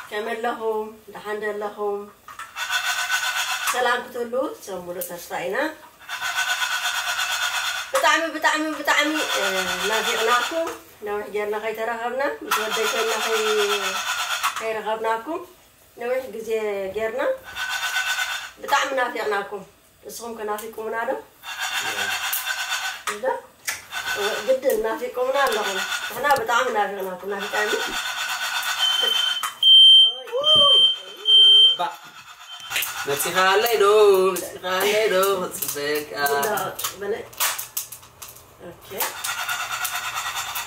ከመይ ኣለኹም? ደሓን ዶ ኣለኹም? ሰላም ክትህሉ ሰብ ሙሉእ ተስፋ ኢና። ብጣዕሚ፣ ብጣዕሚ፣ ብጣዕሚ፣ እ፣ ናፊቕናኩም። ነዊሕ ጌርና ከይተራኸብና፣ ምስ ወደይ ኮይና ከይ-፣ ከይረኸብናኩም ነዊሕ ግዜ ጌርና። ብጣዕሚ ናፊቕናኩም። ንስኹም ከ ናፊቁምና ዶ? እንዳ? እወ፣ ግድን ናፊቁምና ኣለኹም። ንሕና ብጣዕሚ ናፊቕናኩም፣ ናፊቃኒ። ባ መፂኻ ኣለይ ዶ? መፂኻ ኣለይ ዶ? ክፅበየካ። እንዳ፣ በለ። ኦኬ።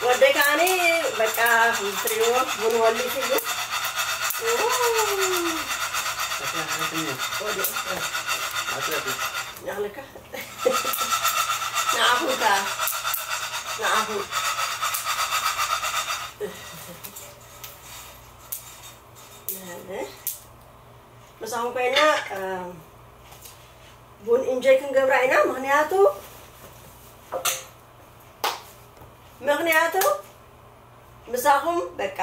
ወደይ ከዓኒ በቃ፣ ከምዚ ትሪእዎ፣ ቡን ወሊፉ እዩ። ኡ። ወደ-፣ ኣትለካ። ንዓኹም ከኣ። ንዓኹም። ምሳኹም ኮይና፣ እ፣ ቡን ኢንጆይ ክንገብራ ኢና። ምኽንያቱ፣ ምኽንያቱ፣ ምሳኹም በቃ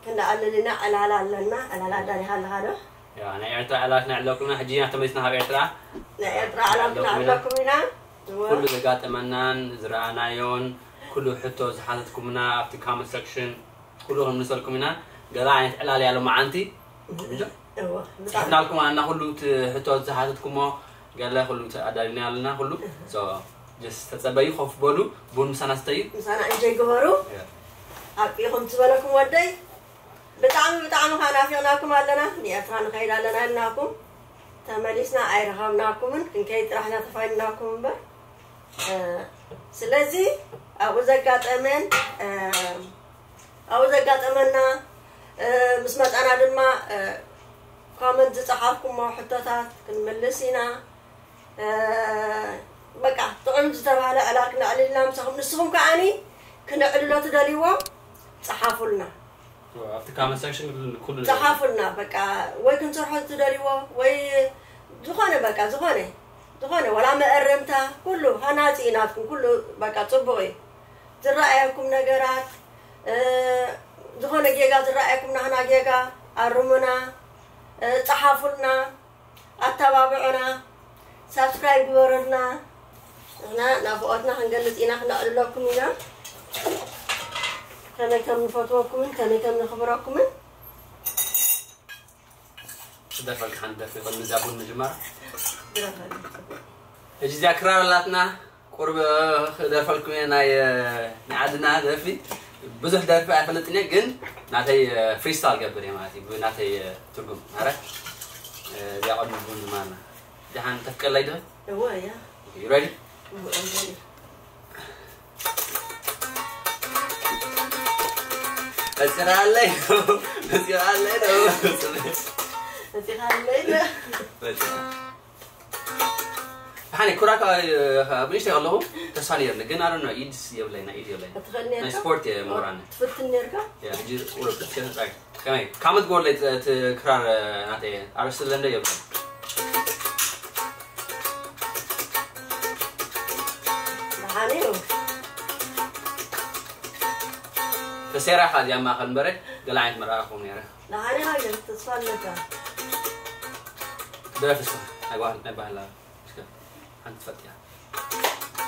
ክንኣልል ኢና። ዕላል ኣለና። ዕላል ኣዳሊኻ ኣለኻ ዶ? ያ፣ ናይ ኤርትራ ዕላል ክነዕልለኩም ኢና። ሕጂ ኢና ተመሊስና ካብ ኤርትራ። ናይ ኤርትራ ዕላል ክነዕልለኩም ኢና። እወ። ኩሉ ዘጋጠመናን ዝረኣናዮን ኩሉ ሕቶ ዝሓተትኩምና ኣብቲ ኮመንት ሰክሽን ኩሉ ክንምልሰልኩም ኢና። ገለ ዓይነት ዕላል እያ ሎመዓንቲ። እወ፣ ብጣዕሚ። ጽሒፍናልኩም ኣለና ኩሉ እቲ ሕቶ ዝሓተትኩሞ፣ ገለ ኩሉ ኣዳሊና ኣለና ኩሉ። ሶ፣ ጀስት ተጸበዩ፣ ኮፍ በሉ፣ ቡን ምሳና ስተዩ። ምሳና እንጆይ ግበሩ። ያ። ኣብ ኢኹም ዝበለኩም ወደይ። ብጣዕሚ፣ ብጣዕሚ ከኣ ናፊቕናኩም ኣለና። ንኤርትራ ንኸይድ ኣለና ኢልናኩም። ተመሊስና ኣይረኸብናኩምን። ክንከይድ ጥራሕ ኢና ተፋኒናኩም እምበር። እ፣ ስለዚ ኣብኡ ዘጋጠመን፣ እ፣ ኣብኡ ዘጋጠመና፣ እ፣ ምስ መጻና ድማ፣ እ፣ ኮመንት ዝጸሓፍኩሞ ሕቶታት ክንምልስ ኢና። እ፣ በቃ ጥዑም ዝተባህለ ዕላል ክነዕልል ኢና ምሳኹም። ንስኹም ከኣኒ ክነዕልሎ ትደልይዎ ጸሓፉልና። ኣብቲ ኮመንት ሰክሽን ኩሉ ጸሓፉልና። በቃ ወይ ክንሰርሖ ትደልይዎ ወይ ዝኾነ፣ በቃ ዝኾነ፣ ዝኾነ፣ ወላ መእረምታ፣ ኩሉ ሃናጺ እዩ ናትኩም። ኩሉ በቃ ጽቡቕ እዩ። ዝረኣየኩም ነገራት፣ እ፣ ዝኾነ ጌጋ ዝረኣየኩም ናህና ጌጋ ኣርሙና፣ እ፣ ጸሓፉልና፣ ኣተባብዑና፣ ሳብስክራይብ ግበሩልና። ንሕና ናፍቖትና ክንገልጽ ኢና፣ ክነዕልለኩም ኢና። ከመይ ከም ንፈትወኩምን ከመይ ከም ነኽብረኩምን። ክደርፈልካ ሓንቲ ደርፊ ቅድሚ እዛ ቡን ምጅማር። ግረፈኒ። ሕጂ እዚኣ ክራር ኣላትና፣ ቁሩብ ክደርፈልኩም እየ። ናይ፣ ናይ ዓድና ደርፊ፣ ብዙሕ ደርፊ ኣይፈልጥን እየ፣ ግን ናተይ ፍሪስታይል ገብር እየ ማለት እዩ፣ ብናተይ ትርጉም። ኣረ፣ እዚኣ ቅድሚ ቡን ምጅማርና። ደሓን ተፍቀለይ ዶ? እወ፣ እያ። ዩ ሬዲ? እወ፣ እወ። መፂኻለይ ዶ? መፂኻለይ ዶ? መፂኻለይ ዶ? መፂኻ። ብሓኒ ኩራካ ኣብ ንእሽተይ ከለኹ ተስፋ ነይርኒ፣ ግን ኣረ ኢድስ የብለይና፣ ኢድ የብለይና። ትኽእል ናይ ነርካ? ስፖርት እየ መውራኒ። ትፍትን ነርካ? ያ፣ ሕጂ ቁሩብ እስከ ጻይ። ከመይ? ካመት ጎል ላይ ት-፣ ት-፣ ክራር ናተይ ኣርስለንደ የብለን። ደሓን እዩ። ተሰይራ ኢኻ እዚኣ ማእኸል እምበረ፣ ገለ ዓይነት መርዓ ክኸውን ነይረ። ደሓን ኢኻ ግን ተስፋ ኣለካ። ድረፍ እስኻ፣ ናይ ባህል-፣ ናይ ባህላ። እስከ፣ ሓንቲ ትፈልጥ እያ።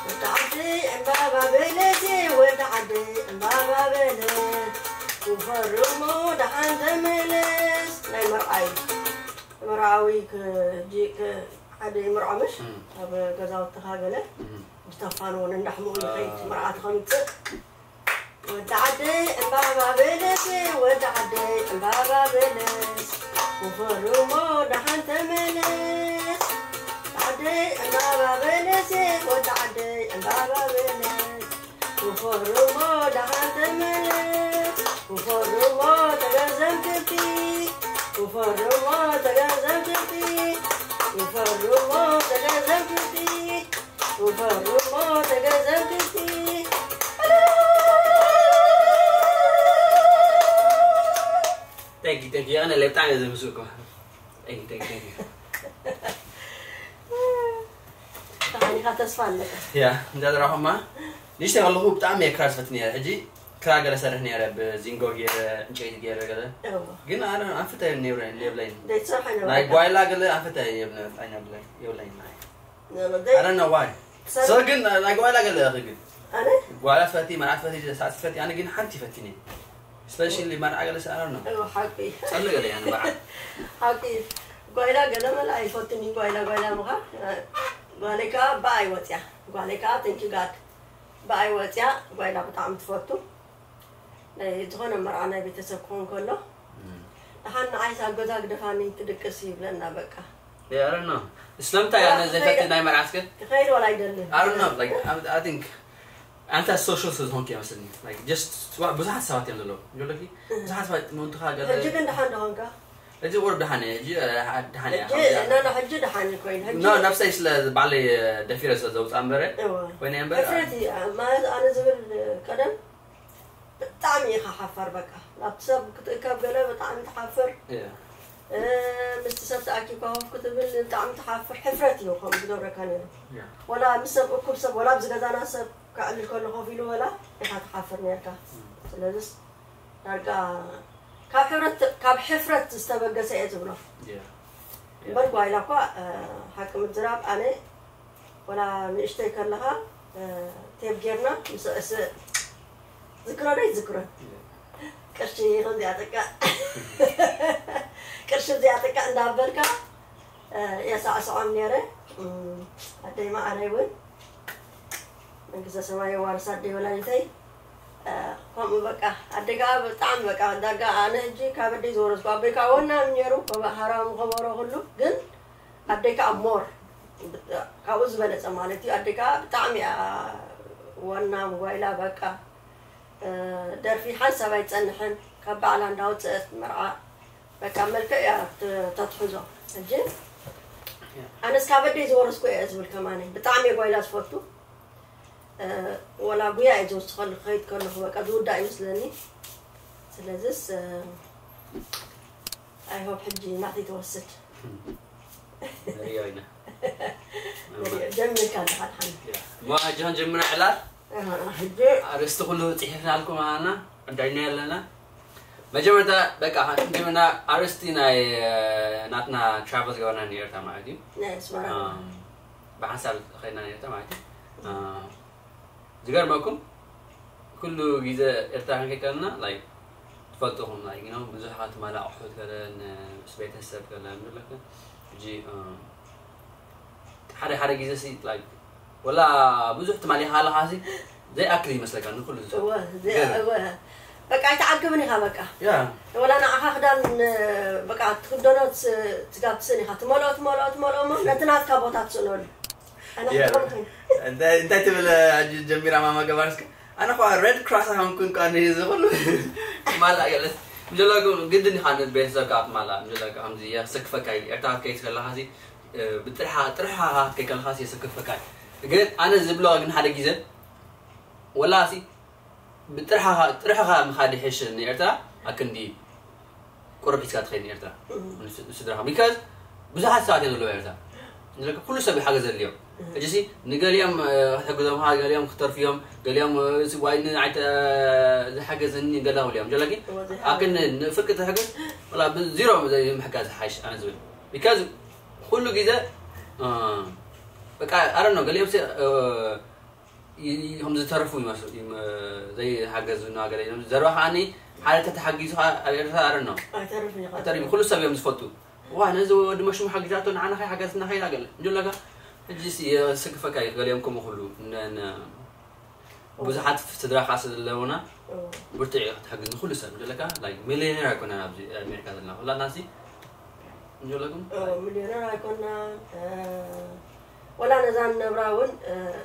ወዲ ዓዲ ዕምባባ በለስ፣ ወዲ ዓዲ ዕምባባ በለስ፣ ክፈርሞ ደሓን ተመለስ። ናይ መርዓይ መርዓዊ ክ-፣ ጂ-፣ ክ-፣ ሓደ ይምርዖ ምሽ? እም። ኣብ ገዛውትኻ ገለ እም። ብተፋንዎን እንዳሕምኡ ይኸይድ፣ ኣዎ። መርዓቲ ከምጽእ። ወዲ ዓደይ ዕምባባ በለስ፣ ወዲ ዓደይ ዕምባባ በለስ፣ ክፈርሞ ደሓን ተመለስ። ዓደይ ዕምባባ በለስ፣ ወዲ ዓደይ ዕምባባ በለስ፣ ክፈርሞ ደሓን ተመለስ። ክፈርሞ ተገዘምክቲ፣ ክፈርሞ ተገዘምክቲ፣ ክፈርሞ ተገዘምክቲ፣ ክፈርሞ ተገዘምክቲ። Thank you, thank you. ኣነ ለብጣም እየ ዘምስእ እኮ። Thank you, thank you, thank you. ተሓኒኻ ተስፋ ኣለካ። ያ፣ እንዳ ዝረኹማ ንእሽተይ ከለኹ ብጣዕሚ እየ ክራር ዝፈትን እየ። ሕጂ ክራ ገለ ሰርሕ ነይረ ብዚንጎ ገይረ፣ ዕንጨይቲ ገይረ ገለ። እዎ ግን ኣነ ኣንፈተ ነብረ የብለይን። ዘይትሰርሐ ነበረ ናይ ጓይላ ገለ ኣንፈተ የብለይን። የብለይን። I don't know why. So ግን ናይ ጓይላ ገለ እኺ ግን ኣነ ጓይላ ፈቲ፣ መርዓት ፈቲ፣ ሳት ፈቲ፣ ኣነ ግን ሓንቲ ፈቲኒ። Especially መርዓ ገለ ሰኣረ ነው። እዎ ሓቂ ጸለ ገለ ያነ በዓል። ሓቂ ጓይላ ገለ መላ ኣይፈቱን እዩ። ጓይላ ጓይላ ምኻ ጓለይ ከዓ ብኣይ ወፅያ። ጓለይ ከዓ thank you God ብኣይ ወፅያ። ጓይላ ብጣዕሚ ትፈቱ። ናይ ዝኾነ መርዓ ናይ ቤተሰብ ክኾን ከሎ ደሓን ንዓይስ ኣብ ገዛ ግደፋኒ ትድቅስ ይብለና። በቃ Yeah, I don't know. ስለምንታይ ኣነ ዘይፈቲ ናይ መርዓስከ? ክኸይድ ወላ ኣይደልን። I don't know. Like, I, I think ኣንታ social ስለ ዝኾንክ ይመስልኒ። Like, just ብዙሓት ሰባት እዮም ዘለዉ። ይብለኪ ብዙሓት ሰባት ምንትኻ ገለ ሕጂ ግን ደሓን ደኾንካ? እዚ ቁሩብ ደሓን እየ። ሕጂ ደሓን እየ። ሕጂ ናና ሕጂ ደሓን ኮይኑ ሕጂ No, ነፍሰይ ስለ ባዕለይ ደፊረ ስለ ዘውፅኣ እምበረ እወ ኮይነ እምበር ሕፍረት እዩ። ማለት ኣነ ዝብል ቀደም ብጣዕሚ ኢኻ ሓፋር። በቃ ናብቲ ሰብ ክትእከብ ገለ ብጣዕሚ ትሓፍር። Yeah. እ፣ ምስቲ ሰብ ተኣኪብካ ኮፍ ክትብል ብጣዕሚ ትሓፍር። ሕፍረት እዩ ከምኡ ዝገብረካ ነይሩ። Yeah. ወላ ምስ ሰብ እኩብ ሰብ ወላ ኣብዚ ገዛና ሰብ ከዕልል ከሎ ኮፍ ኢሉ ወላ ኢኻ ትሓፍር ነርካ። ስለዚስ ዳርጋ ካብ ሕብረት ካብ ሕፍረት ዝተበገሰ እየ ዝብሎ። Yeah. እምበር ጓይላ እኳ እ፣ ሓቂ ምዝራብ ኣነ ወላ ንእሽተይ ከለኻ እ፣ ቴብ ጌርና ምስ እስ ዝክሮ ዶ ይዝክሮ ቅርሺ ከምዚኣ ጥቃ ቅርሺ እዚኣ ጥቃ እንዳበልካ እ፣ የሳዕስዖም ነይረ። እም፣ ኣደይ ማዕረይ እውን መንግስተ ሰማይ የዋርሳ ኣደይ ወላዲተይ እ፣ ከምኡ በቃ ኣደይ ከዓ ብጣዕሚ በቃ ዳርጋ ኣነ ሕጂ ካብ ኣደይ ዝወረስኩ ኣቦይ ከዓ ወናም ነይሩ ከበ- ሃራሙ ከበሮ ኩሉ ግን ኣደይ ከዓ more ካብኡ ዝበለፀ ማለት እዩ። ኣደይ ከዓ ብጣዕሚ እያ ወናም ጓይላ በቃ እ፣ ደርፊ ሓንሳብ ኣይፀንሕን ካብ ባዕላ እንዳውፅአት መርዓ በቃ መልክዕ እያ ት- ተትሕዞ። ሕጂ ኣነስ ካብ ኣደይ ዝወረስኩ እየ ዝብል ከማነ ብጣዕሚ እየ ጓይላ ዝፈቱ። እ፣ ወላ ጉያ እየ ዝወስድ ከለኹ ክኸይድ ከለኹ በቃ ዝውዳእ ይመስለኒ። ስለዚስ እ፣ I hope ሕጂ ናተይ ትወስድ። ንሪኦ ኢና። ጀሚርካ ኣለኻ ድሓን። እሞ ሕጂ ክንጀምር ዕላል ኣሃ፣ ሕጂ ኣርእስቲ ኩሉ ፅሒፍናልኩም ኣለና ዕዳይና ኣለና። መጀመርታ በቃ ክንጀምርና ኣርእስቲ ናይ ናትና travel ዝገበርና ንኤርትራ ማለት እዩ። ናይ ኣስመራ እም፣ ብሓንሳብ ኸይድና ንኤርትራ ማለት እዩ። እም፣ ዝገርመኩም ኩሉ ግዜ ኤርትራ ክንከይድ ከለና like ትፈልጥኹም like you know ብዙሓት ማል ኣቑሑት ከለ ምስ ቤተሰብ ከለ ምለከ ሕጂ እም፣ ሓደ ሓደ ግዜ ሲ like ወላ ብዙሕ ትማሊ ሃለኻ ሲ ዘይኣክል ይመስለካ ንኩሉ ዝሰብ እወ እዚኣ እወ በቃ ኣይትዓግብን ኢኻ በቃ ያ ወላ ንዓኻ ክዳን በቃ ትክደኖ ትጋብስን ኢኻ ትመልኦ ትመልኦ ትመልኦ እሞ ነቲ ናትካ ቦታ ትስእነሉ ኣነ Yeah. ክገብር ኮይኑ እንታይ እንታይ ትብል ሕጂ ጀሚራ ማማ ገባር እስከ ኣነ ኳ ሬድ ክራስ ኣይኮንኩን ኳ ንዚ ኩሉ ማላ ገለት ምጀላኩም ግድን ኢኻ ንቤተሰብካ ክትማላ ምጀላካ ከምዚ የሰክፈካ እዩ ኤርትራ ክትከይድ ከለኻ ሲ ብጥርሓ ጥርሓ ክትከይድ ከለኻ ሲ የሰክፈካ እዩ ግን ኣነ ዝብሎ ግን ሓደ ግዜ ወላ ሲ ብጥርሓኻ ጥርሕኻ ምኻድ ይሕሽ ንኤርትራ ኣክንዲ ቁሩብ ሒዝካ ትኸይድ ንኤርትራ ንስድራኻ because ብዙሓት ሰባት እዮም ዘለዉ ኤርትራ ንለካ ኩሉ ሰብ ይሓገዝ ዘድልዮ ሕጂ ሲ ንገሊኦም ክትሕግዞም ካ ገሊኦም ክተርፍዮም ገሊኦም ዋይ ንዓይተ ዝሓገዝኒ ገላ ክብልዮም ጀለኪ ኣክን ንፍርቂ ትሕግዝ ወላ ዚሮ ዘይምሕጋዝ ሓይሽ ኣነ ዝብል because ኩሉ ግዜ በቃ ኣረ ነው ገሊኦም ከም ዝተረፉ ይመስሉ ዘይሓገዙ ናገለ ዘረባ ከዓኒ ሓደ ተተሓጊዙ ኣብ ኤርትራ ኣረ ነው ኣይተርፍን ኢኻ ተሪፉ ኩሉ ሰብ እዮም ዝፈልጡ ዋ ነዚ ወዲ መሽሙ ሓጊዛቶ ንዓና ከይሓገዝና ከይዳ ገለ እንጆለካ ሕጂ የስክፈካ እዩ ገሊኦም ከምኡ ኩሉ ብዙሓት ስድራ ከዓ ስለዘለውና ብርትዕ ክትሕግዝ ንኩሉ ሰብ እንጆለካ ሚሊዮነር ኣይኮነን ኣብዚ ኣሜሪካ ዘለና ኩላና ሲ እንጆለኩም ሚሊዮነር ኣይኮናን ወላ ነዛ ንነብራ እውን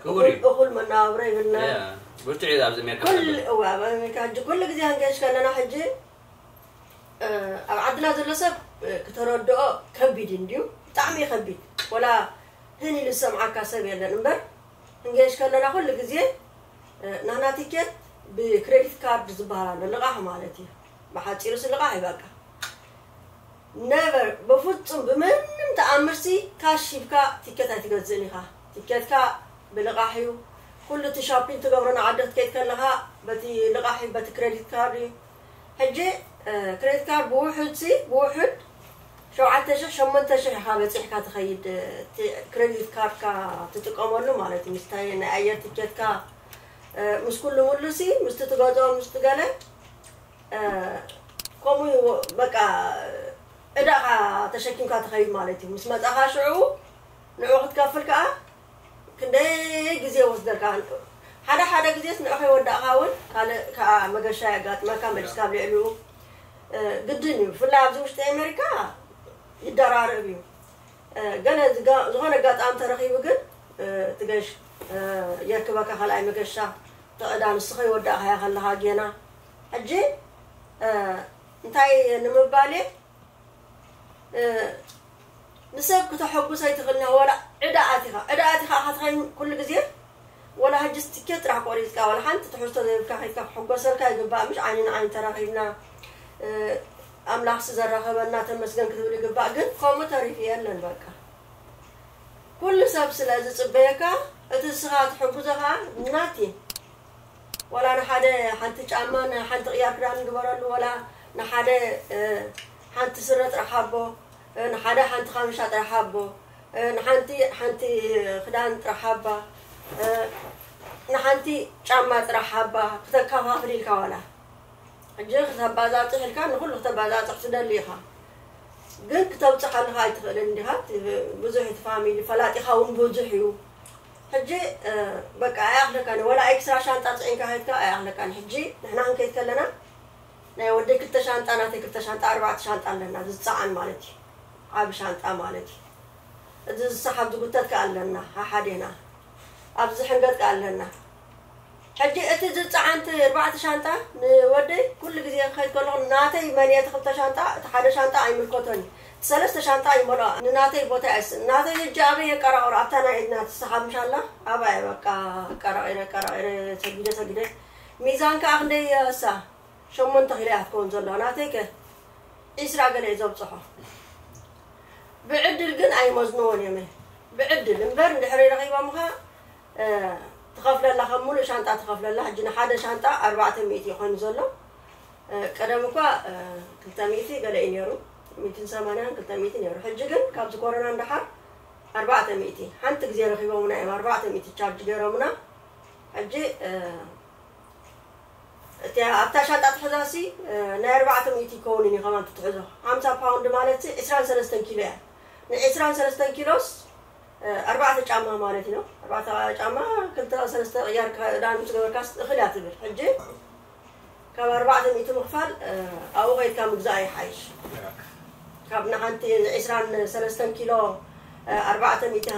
ክቡር እዩ። እኹል መነባብሮ ይብልና ብርትዕ ኣብዚ ኣሜሪካ ኩል እዋ ኣብ ኣሜሪካ ሕጂ ኩሉ ግዜ ክንገሽ ከለና ሕጂ ኣብ ዓድና ዘሎ ሰብ ክተረድኦ ከቢድ እዩ እንድዩ ብጣዕሚ እዩ ከቢድ ወላ ህን ኢሉ ዝሰምዓካ ሰብ የለን እምበር ክንገሽ ከለና ኩሉ ግዜ ናና ቲኬት ብክሬዲት ካርድ ዝበሃል ኣሎ ልቓሕ ማለት እዩ ብሓፂሩ ሲ ልቓሕ ይበቃ ነቨር በፍፁም ብምንም ተኣምርሲ ካሽ ሂብካ ቲኬት ኣይትገዝእን ኢኻ ቲኬትካ ብልቓሕ እዩ ኩሉ እቲ ሻፒንግ ትገብሮ ንዓዲ ክትከይድ ከለኻ በቲ ልቓሒ በቲ ክሬዲት ካርድ እዩ። ሕጂ ክሬዲት ካርድ ብውሑድ ሲ ብውሑድ ሸውዓተ ሽሕ ሸሞንተ ሽሕ ኢኻ በፂሕካ ትኸይድ። ክሬዲት ካርድካ ትጥቀመሉ ማለት እዩ። ምስታይ ናይ ኣየር ትኬትካ ምስ ኩሉ ሙሉ ሲ ምስቲ ትገዝኦ ምስቲ ገለ ከምኡ እዩ። በቃ ዕዳኻ ተሸኪምካ ትኸይድ ማለት እዩ። ምስ መፃኻ ሽዑ ንዑ ክትከፍል ከዓ ክንደይ ግዜ ይወስደልካ። ሓደ ሓደ ግዜስ ንዑ ከይወዳእካ እውን ካልእ ከዓ መገሻ የጋጥመካ። መሊስካ ኣብ ልዕሊኡ ግድን እዩ። ብፍላይ ኣብዚ ውሽጢ ኣሜሪካ ይደራረብ እዩ። ገለ ዝኾነ ኣጋጣሚ ተረኺቡ ግን ትገሽ የርክበካ ካልኣይ መገሻ ተዕዳ ንስኸ ይወዳእካያ ከለኻ ጌና ሕጂ እንታይ ንምባል ንሰብ ክተሐጉስ ኣይትኽእልና። ወላ ዕዳ ኣቲኻ ዕዳ ኣቲኻ ክትኸይን ኩሉ ግዜ ወላ ሕጅስ ትኬት ጥራሕ ቆሪፅካ ወላ ሓንቲ ትሕዝቶ ዘይብልካ ከይድካ ክሕጎሰልካ ይግባእ። ምሽ ዓይኒ ንዓይኒ ተራኺብና ኣምላኽሲ ዘራኸበና ተመስገን ክትብል ይግባእ። ግን ከምኡ ተሪፉ የለን። በቃ ኩሉ ሰብ ስለ ዝፅበየካ እቲ ንስኻ ትሕግዞ ከዓ ናቲ ወላ ንሓደ ሓንቲ ጫማ ንሓንቲ ቅያር ክዳን ንግበረሉ ወላ ንሓደ ሓንቲ ስረ ጥራሕ ኣቦ ንሓደ ሓንቲ ካምሻ ጥራሕ ኣቦ ንሓንቲ ሓንቲ ክዳን ጥራሕ ኣባ ንሓንቲ ጫማ ጥራሕ ኣባ ክተካፋፍል ኢልካ ዋላ ሕጂ ክተባዛፅሕ ኢልካ ንኩሉ ክተባዛፅሕ ትደሊ ኢኻ። ግን ክተብፅሓልኻ ኣይትኽእልን እንዲኻ። ብዙሕ እቲ ፋሚሊ ፈላጢኻ እውን ብዙሕ እዩ። ሕጂ በቃ ኣይኣኽለካን። ወላ ኤክስትራ ሻንጣ ፅዒንካ ከይድካ ኣይኣኽለካን። ሕጂ ንሕና ክንከይድ ከለና ናይ ወደይ ክልተ ሻንጣ ናተይ ክልተ ሻንጣ ኣርባዕተ ሻንጣ ኣለና ዝፀዓን ማለት እዩ። ዓብ ሻንጣ ማለት እዩ። እዚ ዝሰሓብ ዝጉተት ከኣ ኣለና ሓሓዴና ኣብዚ ሕንገት ከኣ ኣለና። ሕጂ እቲ ዝፀዓንቲ ኣርባዕተ ሻንጣ ንወደይ ኩሉ ግዜ ክኸይድ ከለኹ ናተይ መን እቲ ክልተ ሻንጣ እቲ ሓደ ሻንጣ ኣይምልከቶን እዩ። ሰለስተ ሻንጣ ይመልኦ ንናተይ ቦታ ይስ ናተይ ሕጂ ኣበይ የቀራቕሮ ኣብታ ናይ ኢድና ትሰሓብ ምሻላ ኣባይ በቃ ቀራቒረ ቀራቒረ ሰጊደ ሰጊደ ሚዛን ከኣ ክንደይ እሳ ሸሞንተ ኪሎ እያ ክትከውን ዘለዋ ናተይ ከ ዒስራ ገለ እዩ ዘብፅሖ። ብዕድል ግን ኣይመዝንዎን እዮም። ብዕድል እምበር እንድሕር ረኺቦምኻ ትኸፍለላ ከም ሙሉእ ሻንጣ ትኸፍለላ። ሕጂ ንሓደ ሻንጣ ኣርባዕተ ሚእቲ ይኾን ዘሎ። ቀደም እኳ ክልተ ሚእቲ ገለ እዩ ነይሩ። ሚእትን ሰማንያን ክልተ ሚእቲ ነይሩ። ሕጂ ግን ካብዚ ኮሮና እንዳሓር ኣርባዕተ ሚእቲ ሓንቲ ግዜ ረኺቦምና እዮም። ኣርባዕተ ሚእቲ ቻርጅ ገይሮምና። ሕጂ እቲ ኣብታ ሻንጣ ትሕዛ ሲ ናይ ኣርባዕተ ሚእቲ ይከውን እዩ ከማን ትትሕዞ ሓምሳ ፓውንድ ማለት ሲ ዕስራን ሰለስተን ኪሎ እያ። ንዕስራን ሰለስተን ኪሎስ ኣርባዕተ ጫማ ማለት እዩ። ኣርባዕተ ጫማ ክልተ ሰለስተ ቅያር ክዳን ምስ ገበርካስ እኽል እያ ትብል። ሕጂ ካብ ኣርባዕተ ሚእቲ ምኽፋል ኣብኡ ከይድካ ምግዛእ ይሓይሽ። ካብ ንሓንቲ ዕስራን ሰለስተን ኪሎ ኣርባዕተ ሚእቲ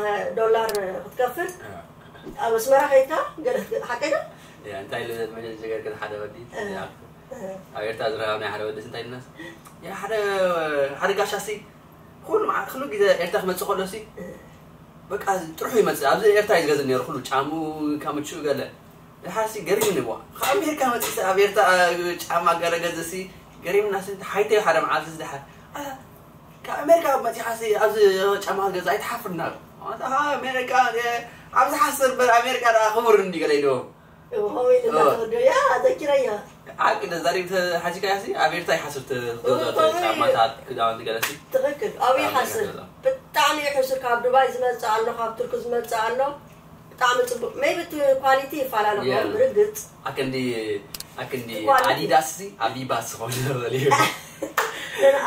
ዶላር ክትከፍል ኣብ ኣስመራ ከይድካ ገለ ክትገ- ሓቀይ ዶ? ያ እንታይ ኢሉ መጀመርያ ገርክን ሓደ ወዲ እ። ይኣክል። እ። ኣብ ኤርትራ ዝረኸብናዮ ሓደ ወዲ እንታይ ኢሉናስ ያ ሓደ ሓደ ጋሻ ሲ ኩሉ መዓ- ኩሉ ግዜ ኤርትራ ክመፅእ ከሎ ሲ በቃ ጥርሑ ይመፅእ። ኣብዚ ኤርትራ እዩ ዝገዝእ ነይሩ ኩሉ ጫምኡ ካምችኡ ገለ። ድሓር ሲ ገሪምኒ ዋ ካብ ኣሜሪካ መፅእ ኣብ ኤርትራ ጫማ ገለ ገዝእ ሲ ገሪምና ሲ ሓይተይ ሓደ መዓልቲ ዝድሓር ካብ ኣሜሪካ መፂኻ ሲ ኣብዚ ጫማ ገዛ ኣይትሓፍርና ኣሜሪካ ኣብዚ ሓስር በር ኣሜሪካ ደኣ ክቡር እንዲ ገለ ኢልዎም ያ ዘኪረያ ሓቂ ተዛሪብ ተሓዚካ ያሲ ኣብ ኤርትራ ይሓስር ትገዝኦ ጫማታት ክዳውንቲ ገለሲ ትኽክል ኣብይ ሓስር ብጣዕሚ እዩ ሕሱር ካብ ዱባይ ዝመፅእ ኣሎ ካብ ቱርኪ ዝመፅእ ኣሎ ብጣዕሚ ፅቡቅ maybe እቲ quality ይፈላለ ኾን ብርግፅ ኣክንዲ ኣክንዲ Quality. ኣዲዳስ ሲ ኣቢባስ ዝኾነ በል እዩ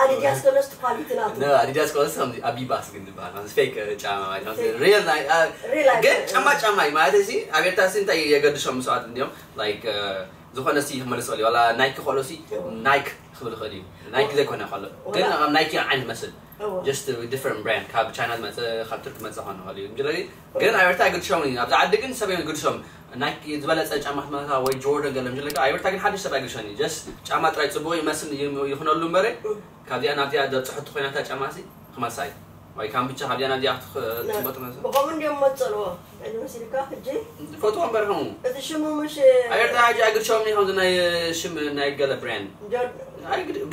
ኣዲዳስ ከሎስ እቲ quality ናቱ ነ ኣዲዳስ ከሎስ ከምዚ ኣቢባስ ግን ዝበሃል ማለት ፌክ ጫማ ማለት ነው። ሪል ናይ አ- Real ኣይኮነን። ግን ጫማ ጫማ እዩ ማለት ሲ ኣብ ኤርትራ ሲ እንታይ የገድሾም መስዋዕት እንዲዮም like ዝኾነ ሲ ክመልስ ሊ ዋላ ናይክ ከሎ ሲ ናይክ ክብል ይኽእል እዩ ናይክ ዘይኮነ ከሎ ግን ኣብ ናይክ ዓይነት መስል just different brand ካብ ቻይና ዝመፀ ካብ ቱርክ መፀ ኾነ ኸል እዩ እንጂ ግን ኣብ ኤርትራ ግድሾም እዩ ኣብዚ ዓዲ ግን ሰብ ግድሾም ናይክ ዝበለፀ ጫማ ክትመታ ወይ ጆርደን ገለ ምጅለካ ኣብ ኤርትራ ግን ሓድሽ ሰብ ኣይግድሾን እዩ just ጫማ ጥራይ ፅቡቅ ይመስል ይኹነሉ እምበረ ካብዚኣ ናብዚኣ ዘብፅሐቱ ኮይናታ ጫማ ሲ ክመሳ እዩ ወይ ካምብቻ ካብዚኣ ናብዚኣ ክትፅበ ትመስ ብኸምኡ እንዲዮም መፀልዎ መሲልካ ሕጂ ትፈትዎ እምበር ከምኡ እቲ ሽሙ ምሽ ኣብ ኤርትራ ሕጂ ኣይግድሾም ከምዚ ናይ ሽም ናይ ገለ ብራንድ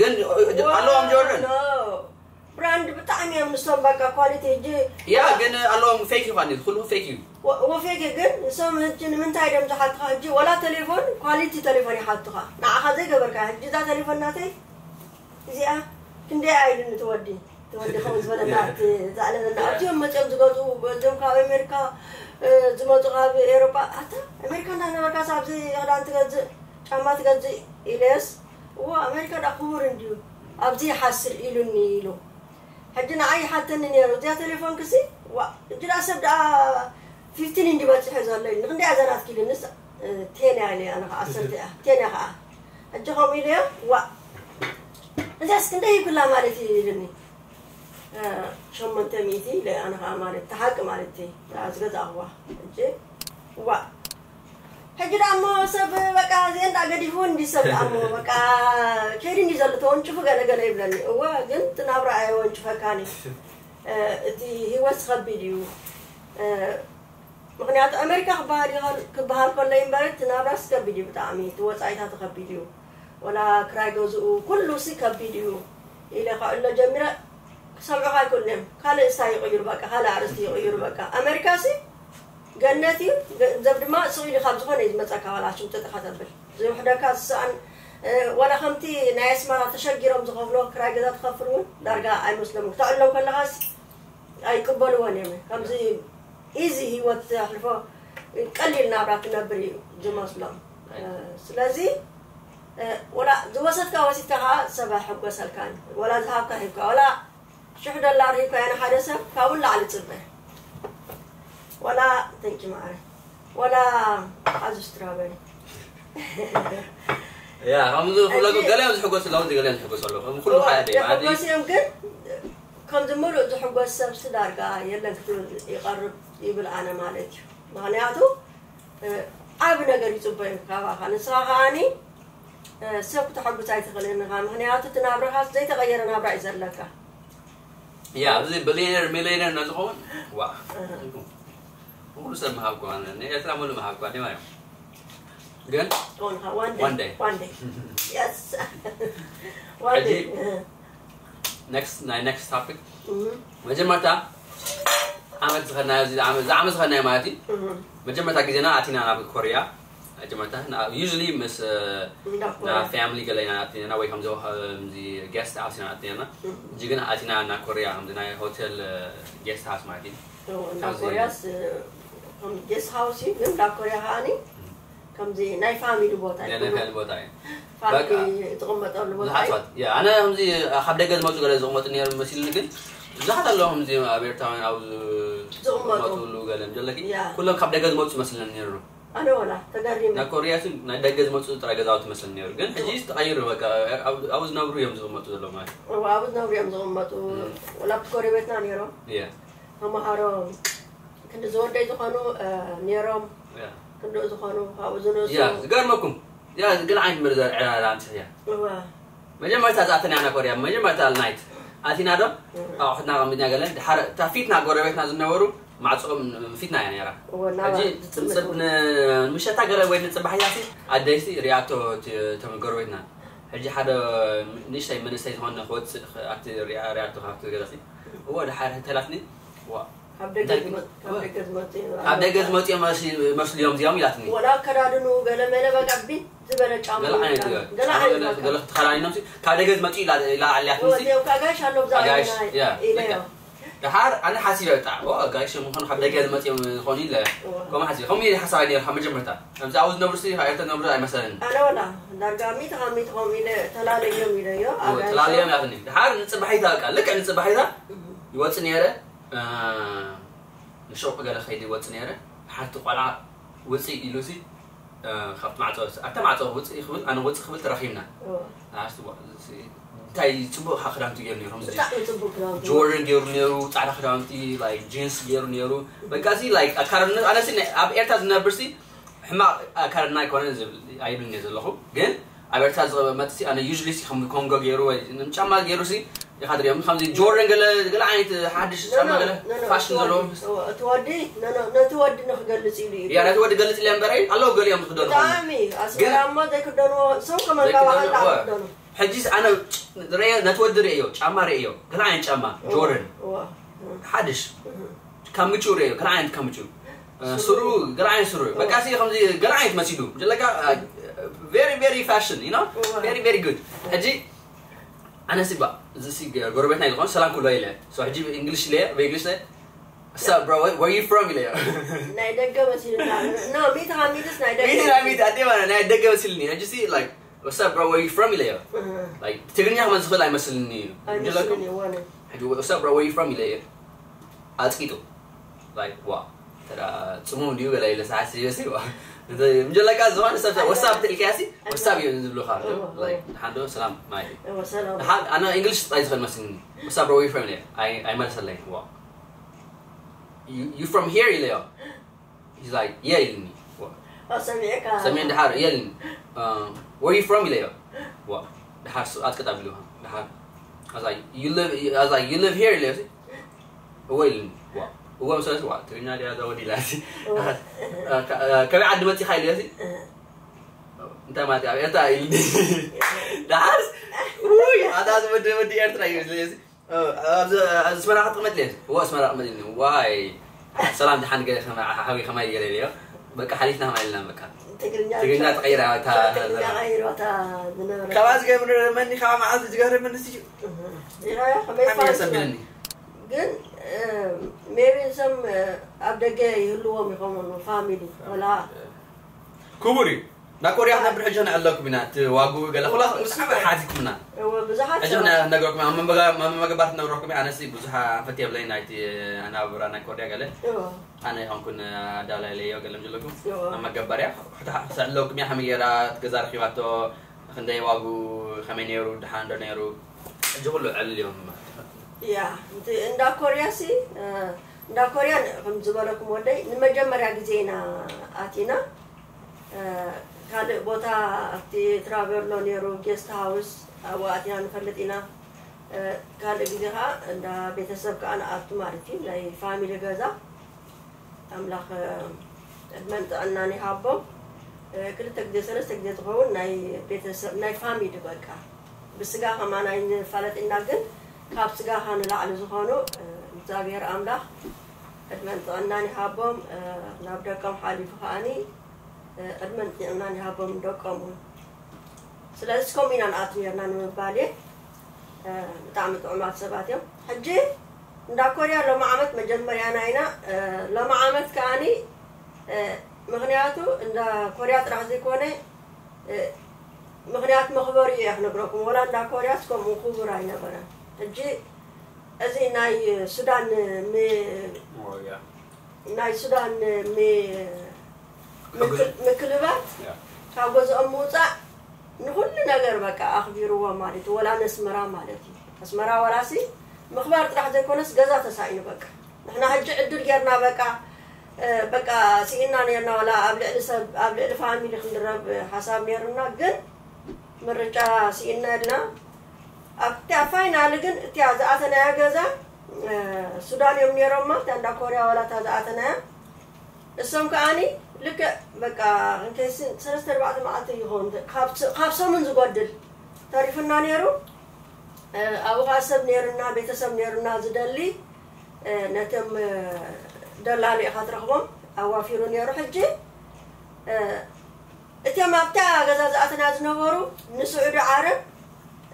ግን ኣለዎም ጆርደን ብራንድ ብጣዕሚ እዮም ንሶም በቃ ኳሊቲ ሕጂ ያ ግን ኣለዎም ፌክ ይኳን እዩ ኩሉ ፌክ እዩ ወ- ወፌክ ግን ንሶም ሕጂ ንምንታይ ደም ዝሓትኻ ሕጂ ወላ ቴሌፎን ኳሊቲ ቴሌፎን ይሓትኻ ንዓኻ ዘይገበርካ ሕጂ እዛ ቴሌፎን ናተይ እዚኣ ክንደይ ኣይልን ትወዲ ትወዲ ከም ዝበለና ኣብቲ ዛዕለበና ኣብዚኦም መፅኦም ዝገዝኡ እዚኦም ካብ ኣሜሪካ እ፣ ዝመፁ ካብ ኤሮጳ ኣታ ኣሜሪካ እንዳነበርካስ ኣብዚ ክዳን ትገዝእ ጫማ ትገዝእ ኢለስ እዎ ኣሜሪካ ዳ ክቡር እንድዩ ኣብዚ ይሓስር ኢሉኒ ኢሉ ሕጂ ንዓይ ይሓተኒ ነይሩ እዚኣ ቴሌፎን ክሲ ዋ እጅዳ ሰብ ደኣ ፊፍቲን እንዲ በፂሑ ዘሎ ኢሉ ንክንደይ ኣዘናት ኪሉንስ ቴን እያ ኢለ ኣነ ከዓ ዓሰርተ እያ ቴን እያ ከዓ ሕጂ ከምኡ ኢለዮ ዋ እዚያስ ክንደይ ይብላ ማለት እዩ ኢሉኒ ሸሞንተ ሚእቲ ኢለ ኣነ ከዓ ማለት ተሓቂ ማለት እዩ ዝገዛእዋ ሕጂ ዋ ሕጂ ደኣ እሞ ሰብ በቃ እዚአን ደኣ ገዲፍዎ እንዲ ሰብ ደኣ እሞ በቃ ከይዲ እንዲ ዘሎ ተወንጭፉ ገለ ገለ ይብለኒ እወ ግን እቲ ናብራ ኣየወንጭፈካን እዩ እቲ ህይወት ከቢድ እዩ ምክንያቱ ኣሜሪካ ክበሃል ይኽእል ክበሃል ከሎ እምበር እቲ ናብራስ ከቢድ እዩ ብጣዕሚ እቲ ወፃኢታት ከቢድ እዩ ወላ ክራይ ገዝኡ ኩሉ ሲ ከቢድ እዩ ኢለ ከዕሎ ጀሚረ ክሰምዑኻ ኣይክእሉን እዮም ካልእ እስታ ይቕይሩ በቃ ካልእ ኣርእስቲ ይቕይሩ በቃ ኣሜሪካ ሲ ገነት እዩ ገንዘብ ድማ ስቕ ኢሉ ካብ ዝኾነ እዩ ዝመፀካ ዋላ ሽምጥጥኻ ተብል ዝውሕደካ ዝሰኣን ወላ ከምቲ ናይ ኣስመራ ተሸጊሮም ዝኸፍሎ ክራይ ገዛ ትኸፍል እውን ዳርጋ ኣይመስሎም ክተዕሎም ከለኻስ ኣይቅበልዎን እዮም ከምዚ ኢዚ ህይወት ዘሕልፎ ቀሊል ናብራ ትነብር እዩ ዝመስሎም ስለዚ ወላ ዝወሰድካ ወሲድካ ከዓ ሰብ ኣይሕጎሰልካን ወላ ዝሃብካ ሂብካ ወላ ሽሕ ዶላር ሂብካ ንሓደ ሰብ ካብኡ ላዕሊ ፅበ ወላ ተንኪ ማዕረ ወላ ኣዙ ስትራበሪ ያ ከምዚ ኩለቱ ገለ ዝሕጎስ ኣለዉ ገለ ዝሕጎስ ኣለዉ ከም ኩሉ ሓደ ዓዲ የሕጎስ እዮም ግን ከምዚ ሙሉእ ዝሕጎስ ሰብሲ ዳርጋ የለን ክትብል ይቐርብ ይብል ኣነ ማለት እዩ ምክንያቱ ዓብ ነገር ይፅበዩ ካባኻ ንስኻ ከዓኒ ሰብ ክተሐጉስ ኣይትኽእልን ኢኻ ምክንያቱ እቲ ናብራኻስ ዘይተቐየረ ናብራ እዩ ዘለካ ያ ኣብዚ ቢሊዮነር ሚሊዮነር ነዝኸውን ዋ ኩሉ ሰብ መሃብኳ ንኤርትራ ሙሉ መሃብኳ ዲማ እዮም ግን ትኾንካ one day One day. One day yes one ሕጂ day next ናይ next topic መጀመርታ ዓመት ዝኸድናዮ እዚ ዓመት ዝዓመት ዝኸድናዮ ማለት እዩ መጀመርታ ግዜና ኣቲና ናብ ኮርያ መጀመርታ usually ምስ እንዳ ና ኮርያ family ገለ ኢና ኣቲና ወይ ከምዚ ከምዚ guest house ኢና ኣቲና ሕጂ ግን ኣቲና ና ኮርያ ከምዚ ናይ hotel guest house ማለት እዩ እንዳ ኮርያስ ከም guest house እዩ ግን እንዳ ኮርያ ከዓኒ ከምዚ ናይ family ቦታ እዩ ናይ family ቦታ እዩ family ዝቕመጠሉ ቦታ እዩ ብዙሓት ኣነ ከምዚ ካብ ደገ ዝመፁ ገለ ዝቕመጡ ነይሩ መሲልኒ ግን ብዙሓት ኣለዉ ከምዚ ኣብ ኤርትራውያን ኣብ ዝቕመጡ። ዝቕመጡሉ ገለ ዘለኪ ያ። ኩሎም ካብ ደገ ዝመፁ መስለኒ ነይሩ ኣነ ወላ ተገሪመ ናይ ኮርያ ሲ ናይ ደገ ዝመፁ ጥራይ ገዛውቲ መስለኒ ነይሩ ግን ሕጂ ተቐይሩ በቃ ኣብ- ኣብኡ ዝነብሩ እዮም ዝቕመጡ ዘለዉ ማለት እዋ፣ ኣብኡ ዝነብሩ እዮም ዝቕመጡ ወላ ኣብቲ ጎረቤትና ነይሮም እየ ተምሃሮ ክንዲ ዝወደይ ዝኾኑ እ፣ ነይሮም እያ ክንድኡ ዝኾኑ ካብኡ ዝነሱ እያ ዝገርመኩም እያ ገለ ዓይነት ምርዘር ዕላላ ኣንፅሕያ እዋ መጀመርታ ዝኣተናያ ኮርያ መጀመርታ ናይት ኣቲና ዶ ኣቑሑትና ቀሚጥና ገለ ድሓር እታ ፊትና ጎረቤትና ዝነበሩ ማዕፅኦም ፊትና እያ ነይራ እዋ ናባ ሕጂ ዝፅምት ንፅብ- ን- ንምሸታ ገለ ወይ ንፅባሕ ኢላሲ ኣደይሲ ሪኣቶ እቲ- እቶም ጎረቤትና ሕጂ ሓደ ንእሽተይ መንእሰይ ዝኾነ ክወፅእ ኣብቲ ሪኣ- ሪኣቶ ካብቲ ገለሲ እዎ ድሓር ተላፍኒ ዋ ካብ ደገ ዝመ- ካብ ደገ ዝመፁ እዮም ካብ ደገ ዝመፁ እዮም መስ- መስሉ እዮም እዚኦም ኢላትኒ ወላ ኣከዳድኑ ገለ መለ በቃ ቢት ዝበለ ጫማ ገለ ዓይነት ገለ ገለ ዓይነት በቃ ገለ ተኸዳዲኖም ሲ ካብ ደገ ዝመፁ ኢላ ኢላ ኣልያትኒ ሲ ወፂኦም ካጋሽ ኣሎ ብዛ ኣጋይሽ ያ ኢለዮ ደሓር ኣነ ሓሲበ ብጣዕ ኦ ኣጋይሽ ምኾኑ ካብ ደገ ዝመፅኦም ዝኾኑ ኢለ ከምኡ ሓሲበ ከምኡ ኢለ ሓሳብ ነይሩ ካብ መጀመርታ ኣብዚ ኣብኡ ዝነብሩ ሲ ካብ ኤርትራ ዝነብሩ ኣይመሰለኒ ኣነ ወላ ዳርጋ ሚእቲ ካብ ሚእቲ ከምኡ ኢለ ተላለዮም ኢለዮ ኣጋይሽ ተላለዮም ያትኒ ደሓር ንፅባሒታ በቃ ልክዕ ንፅባሒታ ይወፅእ ነይረ ንሸውቂ ገለ ከይዲ ይወፅእ ነይረ ሓንቲ ቆልዓ ውፅእ ኢሉ ሲ ካብቲ ማዕፆ ኣብታ ማዕፆ ውፅእ ክብል ኣነ ውፅእ ክብል ተራኺብና ኣስቲ እንታይ ፅቡቅ ክዳውንቲ ገይሩ ነይሮም ብጣዕሚ ፅቡቅ ክዳውንቲ ጆርደን ገይሩ ነይሩ ፃዕዳ ክዳውንቲ ላይክ ጂንስ ገይሩ ነይሩ በቃ ሲ ላይክ ኣካዳድና ኣነ ሲ ኣብ ኤርትራ ዝነብር ሲ ሕማቅ ኣካዳድና ኣይኮነን ዝብል ኣይብልን እየ ዘለኹ ግን ኣብ ኤርትራ ዝመፅእ ኣነ usually ሲ ከም ኮንጎ ገይሩ ወይ ጫማ ገይሩ ሲ ኢኻ ትሪኦም ከምዚ ጆርደን ገለ ገለ ዓይነት ሓድሽ ጫማ ገለ ፋሽን ዘለዎ እቲ ወዲ ነቲ ወዲ ንክገልፅ ኢሉ እዩ ያ ነቲ ወዲ ገልፅ ኢለ እምበረይ ኣለዉ ገሊኦም ዝክደኑ ብጣዕሚ ኣስመራ እሞ ዘይክደንዎ ሰው ከመንካባኸልካ ክደኑ ሕጂስ ኣነ ርእዮ፣ ነቲ ወዲ ርእዮ፣ ጫማ ርእዮ፣ ገለ ዓይነት ጫማ፣ ጆርደን፣ ሓድሽ፣ ካብ ምቹ ርእዮ፣ ገለ ዓይነት ካብ ምቹ። እ፣ ስሩ፣ ገለ ዓይነት ስሩ። በቃ ሲ ከምዚ ገለ ዓይነት መሲሉ። ጀለካ፣ እ፣ very, very fashion, you know? Very, very good። ሕጂ ኣነ ሲ ባ፣ እዚ ሲ ጎረቤትና እዩ ዝኾን፣ ሰላም ክብሎ ኢለ። So ሕጂ ብእንግሊሽ ኢለ፣ ብእንግሊሽ ኢለ፣ "What's up, bro? Where, where you from?" ኢለዮ። ናይ ደገ መሲሉና። ኖ፣ ሚእቲ ካብ ሚእትስ ናይ ደገ ሚእቲ ካብ ሚእቲ፣ ኣዴ ማለት ናይ ደገ መሲሉኒ። ሕጂ ሲ፣ like, "What's up, bro? Where you from?" ኢለዮ። እህ። Like፣ ትግርኛ ከማን ዝኽእል ኣይመስልኒ እዩ። ኣይመስልኒ፣ ጀለኩም? እዋነ። ሕጂ፣ "What's up, bro? Where you from?" ኢለዮ። ኣጽቂጡ። Like፣ ዋ፣ ተራ ጽሙም ድዩ ገለ ኢለ ሰዓት ሲሪየስ እዩ። ዋ። እንተ-፣ ምጀለካ ዝኾነ ሰብ፣ "What's up?" ኢልካሲ፣ "What's up?" እዮም ዝብሉኻ። እዎ፣ እዎ። Like፣ "ደሓን ዶ? ሰላም?" ማለት እዩ። እዎ፣ ሰላም። ደሓን፣ ኣነ እንግሊሽ ጥራይ ዝኽእል መሲልኒ። "What's up, bro? Where you from?" ኢለ። ኣይ-፣ ኣይመለሰለይን። ዋ። "You, you from here?" ኢለዮ። He's like, "Yeah," ኢልኒ። ዋ። ኦ፣ ሰሚዕካ። ሰሚዕ ደሓር፣ "Yeah," ኢልኒ። Uh, "Where you from?" ኢለዮ። ዋ። ደሓር ሱ-፣ ኣጥቅጥ ኣቢሉ። ደሓር። I was like, "You live," I was like, "You live here?" ኢለዮ። እወ ኢልኒ። ዋ። እወ ምስ በለሲ፣ ዋ፣ ትግርኛ ድያ እዛ ወዲ ኢላ። እወ። ደሓር፣ እ፣ ከ-፣ እ፣ "ከበይ ዓዲ መጺኻ?" ኢለዮ። እ። "እንታይ ማለት እዩ? ኣብ ኤርትራ?" ኢልኒ። ደሓር፣ ውይ፣ ኣታ እዚ ወዲ፣ ወዲ ኤርትራ እዩ ኢለዮ። እ፣ ኣብዚ፣ ኣብዚ ኣስመራ ክትቕመጥ ኢለዮ። እወ፣ ኣስመራ እቕመጥ ኢልኒ። ዋይ። ሰላም፣ ደሓን ገ-፣ ከመ-፣ ሓዊ ከማይ ገለ ኢለዮ። በቃ ሓሊፍና ከማይ ኢልና በቃ። ትግርኛ ትግርኛ ብቻ። ተቐይራ እታ ትግርኛ ዘረባ። ቀይሩ እታ ዝነበረ። ካብኣ ዝገብር መኒ፣ ካብ መዓዝ ዝገብር መኒ እስቲ። እህ። ኢኻ ከመይ ሓሚያ ፋንስ ሰብልኒ። ግን፣ እ፣ ሜቢ እዞም፣ እ፣ ኣብ ደገ ይህልዎም ይኸውን ፋሚሊ፣ ወላ ክቡር እዩ። ናብ ኮርያ ክነብር ሕጂ ንዕለኩም ኢና። እቲ ዋግኡ ገለ ኩላትኩም ብጣዕሚ ሓቲትኩምና። እወ፣ ብዙሓት ሕጂ ሰባት። ክነግረኩም ኢና። መመጋ-፣ መመገባት ክነግረኩም ኢና። ኣነሲ ብዙሕ ኣንፈት የብለይን ናይቲ ኣነባብራ ናይ ኮርያ ገለ። እወ። ኣነ ይኾንኩን ኣዳላይለዮ ገለ ምጅለኩም። እወ። ኣብ መገበርያ ክዕለኩም እያ። ከመይ ገይራ እቲ ገዛ ረኺባቶ፣ ክንደይ ዋግኡ፣ ከመይ ነይሩ፣ ደሓን ዶ ነይሩ? ሕጂ ኩሉ ዕልል እዮም። ያ፣ እቲ እንዳ ኮርያ ሲ፣ እ፣ እንዳ ኮርያ ን-፣ ከም ዝበለኩም ወደይ ንመጀመርያ ግዜ ኢና ኣቲና። እ፣ ካልእ ቦታ ኣብቲ ትራቨሎ ነይሩ ጌስት ሃውስ ኣብኡ ኣቲና ንፈልጥ ኢና። እ፣ ካልእ ግዜ ኸዓ እንዳ ቤተሰብ ከኣ ንኣቱ ማለት እዩ፣ ናይ ፋሚሊ ገዛ። ኣምላኽ፣ እ፣ ዕድመን ጥዕናን ይሃቦም። እ፣ ክልተ ግዜ፣ ሰለስተ ግዜ ዝኸውን ናይ ቤተሰብ፣ ናይ ፋሚሊ በቃ። ብስጋ ከማን ኣይንፋለጥ ኢና፣ ግን ካብ ስጋኻ ንላዕሊ ዝኾኑ፣ እ፣ እግዚኣብሔር ኣምላኽ ዕድመን ጥዕናን ይሃቦም። እ፣ ናብ ደቆም ሓሊፉ ከኣኒ፣ እ፣ ዕድመን ጥዕናን ይሃቦም ንደቆም እውን። ስለዚ ከምኡ ኢና ንኣቱ ነርና ንምባል እየ። እ፣ ብጣዕሚ ጥዑማት ሰባት እዮም። ሕጂ እንዳ ኮርያ ሎሚ ዓመት መጀመርያና ኢና። እ፣ ሎሚ ዓመት ከኣኒ፣ እ፣ ምኽንያቱ እንዳ ኮርያ ጥራሕ ዘይኮነ፣ እ፣ ምኽንያት መኽበሪ እየ ክነግረኩም። ወላ እንዳ ኮርያስ ከምኡ ክቡር ኣይነበረን። ሕጂ እዚ ናይ ሱዳን ሚ-፣ ኦ፣ ያ። ናይ ሱዳን ሚ-፣ ሕጉስ። ምክል-፣ ምክልባት ያ። ካብ ገዝኦም ምውፃእ ንኹሉ ነገር በቃ ኣኽቢርዎ ማለት እዩ። ወላ ነስመራ ማለት እዩ። ኣስመራ ወላሲ ምኽባር ጥራሕ ዘይኮነስ ገዛ ተሳኢኑ በቃ። ንሕና ሕጂ ዕድል ጌርና በቃ፣ እ፣ በቃ ስኢና ኔርና፣ ወላ ኣብ ልዕሊ ሰብ፣ ኣብ ልዕሊ ፋሚሊ ክንድረብ ሓሳብ ኔርና፣ ግን ምርጫ ስኢና ኢልና። ኣብታ ፋይናሊ ግን እቲያ ዝኣተናያ ገዛ፣ እ፣ ሱዳን እዮም ኔሮማ፣ እታ እንዳ ኮርያ ወላ እታ ዝኣተናያ። እሶም ከኣኒ ልክዕ በቃ እንከይሲ ሰለስተ ኣርባዕተ መዓልቲ ይኸውን፣ ካብ ስ-፣ ካብ ሰሙን ዝጎድል ተሪፉና ኔሩ። እ፣ ኣብኡ ኸዓ ሰብ ኔሩና፣ ቤተሰብ ኔሩና ዝደሊ፣ እ፣ ነቶም፣ እ፣ ደላሎ ኢኻ ትረኽቦም፣ ኣዋፊሩ ኔሩ። ሕጂ፣ እ፣ እቶም ኣብታ ገዛ ዝኣተና ዝነበሩ ንስዑዲ ዓረብ፣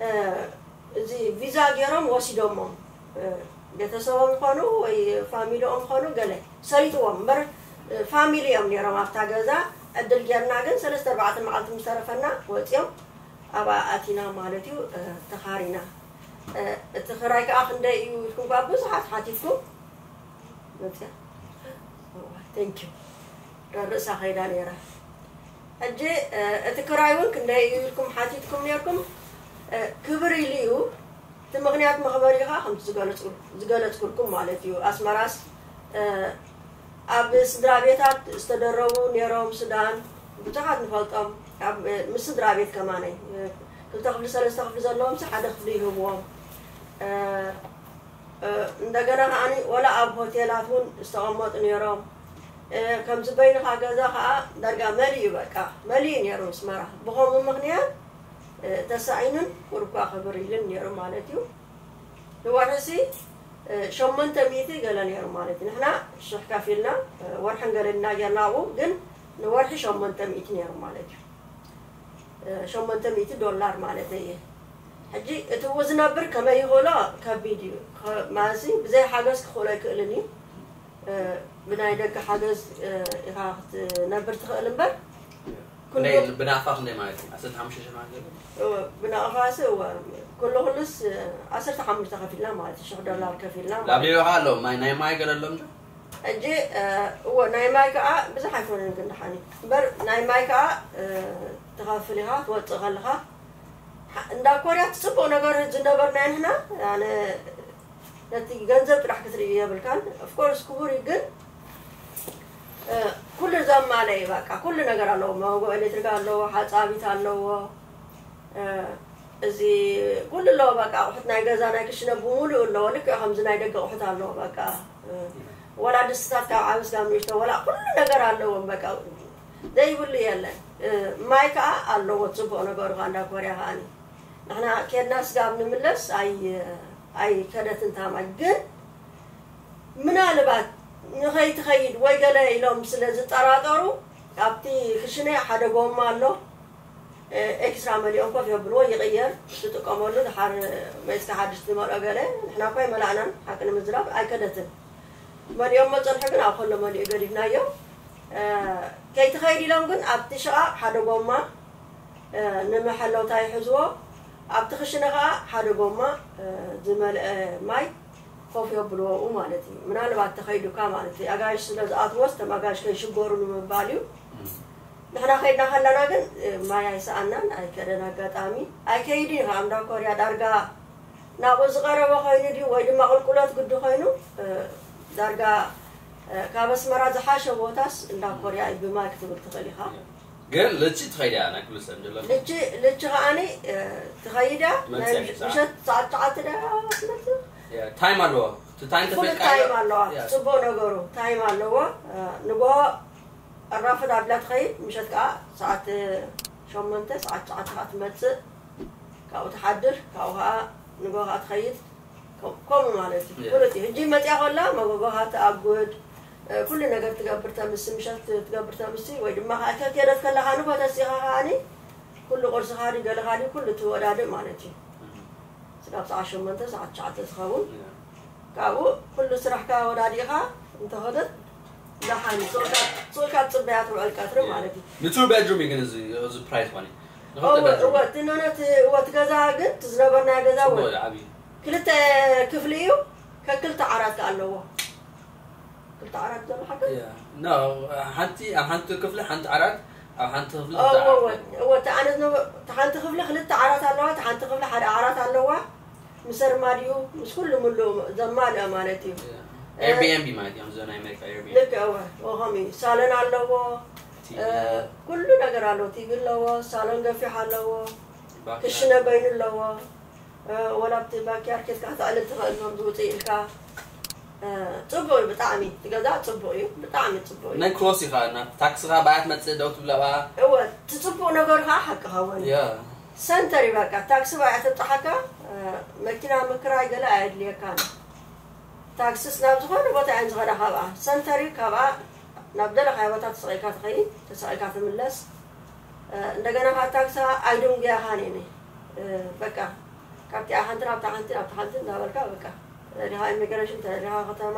እ፣ እዚ ቪዛ ገይሮም ወሲዶሞም፣ እ፣ ቤተሰቦም ይኾኑ ወይ ፋሚሊኦም ይኾኑ ገለ ሰሊጥዎም እምበር፣ እ፣ ፋሚሊ እዮም ነይሮም ኣብታ ገዛ። ዕድል ጌርና ግን ሰለስተ ኣርባዕተ መዓልቲ ምስ ተረፈና ወፂኦም ኣብኣ ኣቲና ማለት እዩ፣ እ፣ ተኻሪና። እ፣ እቲ ክራይ ከዓ ክንደይ እዩ ኢልኩም ከዓ ብዙሓት ሓቲትኩም። መፅያ። ቴንክ ዩ። ርእሳ ከይዳ ነይራ። ሕጂ፣ እ፣ እቲ ክራይ እውን ክንደይ እዩ ኢልኩም ሓቲትኩም ነይርኩም። እ፣ ክብር ኢሉ እዩ። እቲ ምኽንያት መኽበሪ ከዓ ከምቲ ዝገለፅኩ-፣ ዝገለፅኩልኩም ማለት እዩ። ኣስመራስ፣ እ፣ ኣብ ስድራ ቤታት ዝተደረቡ ነይሮም፣ ሱዳን ብዙሓት ንፈልጦም። ኣብ፣ እ፣ ምስ ስድራ ቤት ከማነይ፣ እ፣ ክልተ ክፍሊ፣ ሰለስተ ክፍሊ ዘለዎም ሓደ ክፍሊ ይህብዎም። እ፣ እ፣ እንደገና ከዓኒ ወላ ኣብ ሆቴላት እውን ዝተቐመጡ ነይሮም። እ፣ ከምዚ በይንኻ ገዛ ከዓ ዳርጋ መሊኡ፣ በቃ መሊኡ ነይሩ ኣስመራ። ብኸምኡ ምኽንያት፣ ተሳኢኑን ቁሩብ ከኣ ክብር ኢሉን ነይሩ ማለት እዩ። ንወርሒ ሲ ሸሞንተ ሚእቲ ገለ ነይሩ ማለት እዩ። ንሕና ሽሕ ከፊልና ወርሕን ገለ ኢና ጌርና ኣብኡ፣ ግን ንወርሒ ሸሞንተ ሚእቲ ነይሩ ማለት እዩ። ሸሞንተ ሚእቲ ዶላር ማለት እየ። ሕጂ እቲ ዝነብር ከመይ ይኽእሎ ከቢድ እዩ። ማለትሲ ብዘይ ሓገዝ ክኽእሎ ኣይክእልን እዩ። ብናይ ደገ ሓገዝ ኢኻ ክትነብር ትኽእል እምበር ክንደይ ብናፋ ክንደይ ማለት እዩ? ዓሰርተ ሓሙሽተ ሽሕ ማለት እዩ። ብናፋሲ እወ፣ ኩሉ ኩሉስ ዓሰርተ ሓሙሽተ ከፊልና ማለት እዩ። ሽሕ ዶላር ከፊልና ማለት ላብሌሎ ከዓ ኣለዎም ናይ ናይ ማይ ገለ ኣለዎም ዶ? ሕጂ እወ፣ ናይ ማይ ከዓ ብዙሕ ኣይኮነን ግን ደሓን እዩ እምበር ናይ ማይ ከዓ ትኸፍል ኢኻ ትወፅእ ከለኻ። እንዳ ኮርያ እቲ ፅቡቅ ነገር ዝነበርና ንሕና ኣነ ነቲ ገንዘብ ጥራሕ ክትርኢ የብልካን። ኦፍኮርስ ክቡር እዩ ግን ኩሉ ዘማለ እዩ። በቃ ኩሉ ነገር ኣለዎ። መጎ ኤሌክትሪክ ኣለዎ፣ ሓፃቢት ኣለዎ። እዚ ኩሉ ኣለዎ። በቃ ኣቑሑት ናይ ገዛ ናይ ክሽነ ብሙሉእ ኣለዎ። ልክዕ ከምዚ ናይ ደገ ኣቑሑት ኣለዎ። በቃ ወላ ድስትታት ካብ ዓብስ ካብ ንእሽቶ ወላ ኩሉ ነገር ኣለዎም። በቃ ዘይብሉ የለን። ማይ ከዓ ኣለዎ። ፅቡቅ ነገሩ ከዓ እንዳ ኮርያ ከዓኒ ንሕና ኬድና ስጋብ ንምለስ ኣይ ኣይከደትን ታማይ ግን ምናልባት ንኸይትኸይድ ወይ ገለ ኢሎም ስለ ዝጠራጠሩ ኣብቲ ክሽነ ሓደ ጎማ ኣሎ። ኤክስትራ መሊኦም ኮፍ የብልዎ፣ ይቕየር፣ ትጥቀመሉ። ድሓር መይስካ ሓድሽ ትመልኦ ገለ። ንሕና እኳ ኣይመላእናን፣ ሓቂ ንምዝራብ ኣይከደትን። መሊኦም መፀንሑ ግን ኣብ ከሎ መሊኡ ገዲፍናዮ። ከይትኸይድ ኢሎም ግን ኣብቲ ሽቓቕ ሓደ ጎማ ንመሐለውታ ይሕዝዎ። ኣብቲ ክሽነ ከዓ ሓደ ጎማ ዝመልአ ማይ ኮፍ የብልዎ ኣብኡ ማለት እዩ። ምናልባት ተኸይዱካ ማለት እዩ። ኣጋይሽ ስለ ዝኣትዎ፣ እቶም ኣጋይሽ ከይሽገሩ ንምባል እዩ። ንሕና ከይድና ከለና ግን ማይ ኣይሰኣናን፣ ኣይከደን። ኣጋጣሚ ኣይከይድን እዩ። ካብ እንዳ ኮርያ ዳርጋ ናብኡ ዝቐረበ ኮይኑ ድዩ ወይ ድማ ቁልቁለት ግዲ ኮይኑ ዳርጋ ካብ ኣስመራ ዝሓሸ ቦታስ እንዳ ኮርያ እዩ ብማይ ክትብል ትኽእል ኢኻ። ግን ልቺ ትኸይድ እያ ናይ ኩሉ ሰብ እንድሎ። ልቺ ልቺ ከዓኒ ትኸይድ እያ። ናይ ምሸት ሰዓት ትሽዓተ ደኣ ትመጽእ። ታይም ኣለዎ። እቲ ታይም ተፈይድ ካዮ። ታይም ኣለዋ። ጽቡቕ ነገሩ ታይም ኣለዎ። ንጎ ኣራፍድ ኣብላ ትኸይድ፣ ምሸት ከዓ ሰዓት ሸሞንተ ሰዓት ትሽዓተ ከዓ ትመጽእ። ካብኡ ትሓድር፣ ካብኡ ከዓ ንጎ ከዓ ትኸይድ። ከምኡ ማለት እዩ። ፍሉጥ እዩ። ሕጂ መፅያ ከላ መጎጎኻ ትኣጉድ፣ ኩሉ ነገር ትገብር ተምሲ፣ ምሸት ትገብር ተምሲ፣ ወይ ድማ ከዓ ከኬደት ከለኻ ንጎ ተሲኻ ከዓኒ ኩሉ ቁርስኻ ድዩ ገለኻ ድዩ ኩሉ ትወዳድእ ማለት እዩ። ስጋብ ሰዓት ሸሞንተ ሰዓት ትሽዓተ ትኸውን። ካብኡ ኩሉ ስራሕካ ወዳዲእኻ እንተኸደት ደሓን ሱቕካ ትፅበያ ትውዕል ቀትሪ ማለት እዩ። ንቱ ቤድሩም እዩ ግን እዚ ፕራይስ ማለት እዩ። ንኽልተ እወ ቤድሩም። እወ እቲ ነነት እወ እቲ ገዛ ግን እቲ ዝነበርናዮ ገዛ እወ ጽቡቕ እዩ፣ ዓብዪ። ክልተ ክፍሊ እዩ። ከክልተ ዓራት ከኣ ኣለዎ። ክልተ ዓራት ዘሎ ሓገዝ? ያ፣ ኖ፣ ሓንቲ ኣብ ሓንቲ ክፍሊ ሓንቲ ዓራት፣ ኣብ ሓንቲ ክፍሊ ክልተ እወ ዓራት እወ ኣለዎ። እወ እቲ ኣነ ዝነበ- እቲ ሓንቲ ክፍሊ ክልተ ዓራት ኣለዋ፣ እቲ ሓንቲ ክፍሊ ሓደ ዓራት ኣለዋ። ምስ ኣርማድዩ ምስ ኩሉ ምሉእ ዘማልኦ ማለት እዩ። ያ። ኤርቢኤንቢ ማለት እዮም፣ እዞ ናይ ኣሜሪካ ኤርቢኤንቢ። ልክዕ እወ፣ እወ ከምኡ እዩ። ሳሎን ኣለዎ፣ ቲቪ። ኩሉ ነገር ኣለዎ። ቲቪ ኣለዎ፣ ሳሎን ገፊሕ ኣለዎ፣ ባክያርድ። ክሽነ በይኑ ኣለዎ። ወላ ኣብቲ ባክያርድ ኬድካ ክተዕልል ትኽእል፣ ከም ዝውፅእ ኢልካ። ፅቡቅ እዩ ብጣዕሚ፣ እቲ ገዛ ፅቡቅ እዩ፣ ብጣዕሚ ፅቡቅ እዩ። ናይ ክሮስ ኢኻ፣ ናብ ታክስኻ ብኣያ ትመፅእ ደው ትብለባ። እወ፣ እቲ ፅቡቅ ነገሩ ከዓ ሓቅኻ ወን ያ። ሰንተር እዩ በቃ፣ ታክሲ ብኣያ ተብፅሓካ፣ መኪና ምክራይ ገለ ኣየድልየካን። ታክስስ ናብ ዝኾነ ቦታ እየን ዝኸዳ ካብኣ። ሰንተር እዩ፣ ካብኣ ናብ ደለኻዮ ቦታ ተሰቒልካ ትኸይድ፣ ተሰቒልካ ትምለስ። እንደገና ከዓ ታክሳ ኣይድንጉያኻን እየ። በቃ ካብቲኣ ሓንቲ ናብታ ሓንቲ ናብታ ሓንቲ እንዳበልካ በቃ ተደሊኻ ኢሚግሬሽን፣ ተደሊኻ ከተማ፣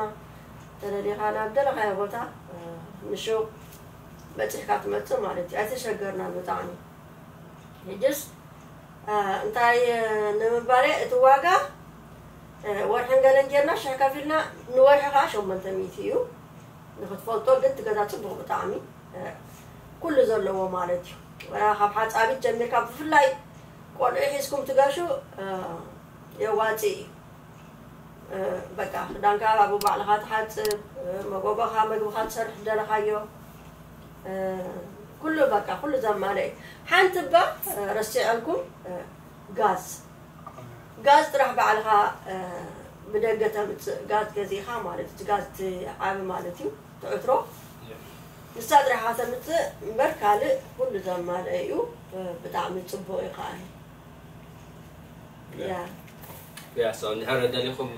ተደሊኻ ናብ ደለኻዮ ቦታ ንሹቕ በፂሕካ ትመፅእ ማለት እዩ። ኣይተሸገርናን ብጣዕሚ። ሕጅስ እንታይ ንምባል እየ፣ እቲ ዋጋ ወርሕን ገለን ጌርና ሽሕ ከፊልና ንወርሒ ከዓ ሸሞንተ ሚእቲ እዩ። ንክትፈልጦ ግን እቲ ገዛ ፅቡቅ ብጣዕሚ ኩሉ ዘለዎ ማለት እዩ። ወላ ካብ ሓፃቢት ጀሚርካ ብፍላይ ቆልዑ ሒዝኩም ትገሹ የዋፅእ እዩ። በቃ ክዳንካ ኣብኡ ባዕልኻ ትሓፅብ፣ መጎጎኻ መግብኻ ትሰርሕ ደለኻዮ ኩሉ በቃ ኩሉ ዘማለ እዩ። ሓንቲ እባ ረሲዐልኩም ጋዝ ጋዝ ጥራሕ ባዕልኻ ብደገ ተምፅእ ጋዝ ገዚእኻ ማለት እቲ ጋዝ እቲ ዓቢ ማለት እዩ ትዕትሮ ንሳ ጥራሕ ኢኻ ተምፅእ እምበር ካልእ ኩሉ ዘማልአ እዩ። ብጣዕሚ ፅቡቅ እዩ ከዓ ያ ያ so እንድሕር ደሊኹም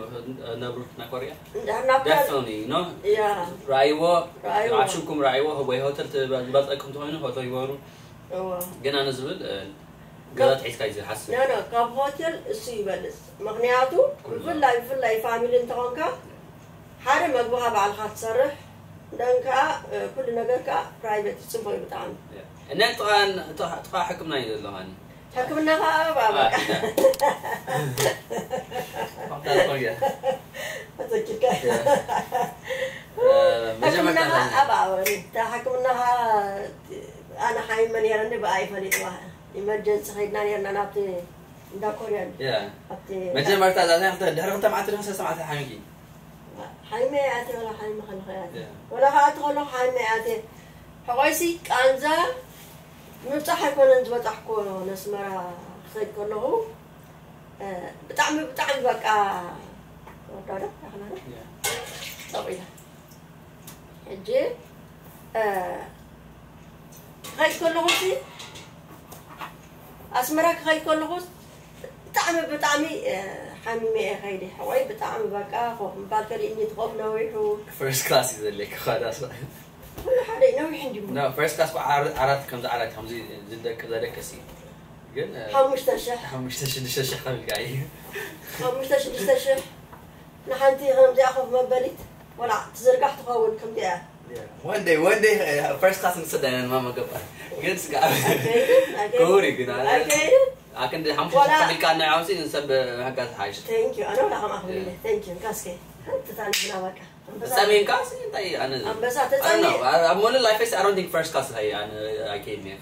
ነብሩ ናይ ኮርያ እንድሕር ናብታ definitely no ያ ራይዎ ራይዎ። ዓሽምኩም ራይዎ ወይ ሆተል ዝበልጠኩም ተኾይኑ ሆተል ይበሩ እዎ ግን ኣነ ዝብል ገዛ ትሒዝካ እዩ ዝሓስብ ኖ ኖ ካብ ሆቴል እሱ ይበልፅ። ምክንያቱ ብፍላይ ብፍላይ ፋሚሊ እንተኾንካ ሓደ መግብኻ ባዕልካ ትሰርሕ ደን ከዓ ኩሉ ነገር ከዓ ፕራይቬት ይፅቡቅ እዩ ብጣዕሚ። እና ጥቓ ጥቓ ሕክምና እዩ ዘለኻኒ ሕክምና ከዓ ኣብ ኣበቃ ተኪካ ሕክምና መጀመርታ ከዓ ኣብ ኣበኒ እታ ሕክምና ከዓ ኣነ ሓይመ ነይረኒ ብኣ ይፈሊጥዋ ኢመርጀንሲ ከይድና ነርና ናብቲ እንዳ ኮርያ ያ ኣብቲ መጀመርታ እዛ ድሕሪ ክልተ መዓልቲ ድሕሪ ሰለስተ መዓልቲ ሓሚኪ ሓይመ ኣትየ ወላ ሓይመ ከለኸ ኣትየ ያ ወላ ከዓ እቲ ከለኹ ሓይመ ኣትየ ሕቆይሲ ቃንዛ ምብፃሕ ኣይኮነን ዝበፃሕኮ ነስመራ ክኸይድ ከለኹ እ፣ ብጣዕሚ ብጣዕሚ በቃ ወዳዶ ያኽላለ ያ ጠቂላ ሕጂ እ፣ ክኸይድ ከለኹ ሲ ኣስመራ ክኸይድ ከለኹ ብጣዕሚ ብጣዕሚ እ፣ ሓሚመ እየ ከይደ ሕቆይ ብጣዕሚ በቃ ኮፍ ምባል ከሊእኒ እቲ ኮፍ ነዊሑ first class እዩ ዘድልየካ ኳዳ ኩሉ ሓደ እዩ ነዊሕ እንዲሞ no first class ዓራት ከምዚ ዓራት ከምዚ ዝደቅ ዘደቅስ እዩ ግን እ፣ ሓሙሽተ ሽሕ ሓሙሽተ ሽዱሽተ ሽሕ ከብልካ እዩ ሓሙሽተ ሽዱሽተ ሽሕ ንሓንቲ ከምዚኣ ኮፍ መበሊት ወላ ትዝርጋሕ ትኸውን ከምዚኣ one day one day first class ንሰዳ ኢና ማማ ገባ ግን ስጋ ክቡር እዩ ግን ኣነ ኣይከይድን ኣክንዲ ሓሙሽተ ዋላ- ሽሕ ከብልካ ናይ ዓውሲ ንሰብ ሕጋዝ ሓይሽ ቴንኪዩ ኣነ ወላ ከምኣ ክብል ኢለ ቴንኪዩ ካስከ ሓንቲ ታሪኽና በቃ ኣንበሳ ተጻሚምካ ሲ እንታይ ኣነ ኣንበሳ I don't know. ተጻሚም ኣብ ሞለ ላይፈይ I don't think first class ሃይ ኣነ ኣይከይድን እየ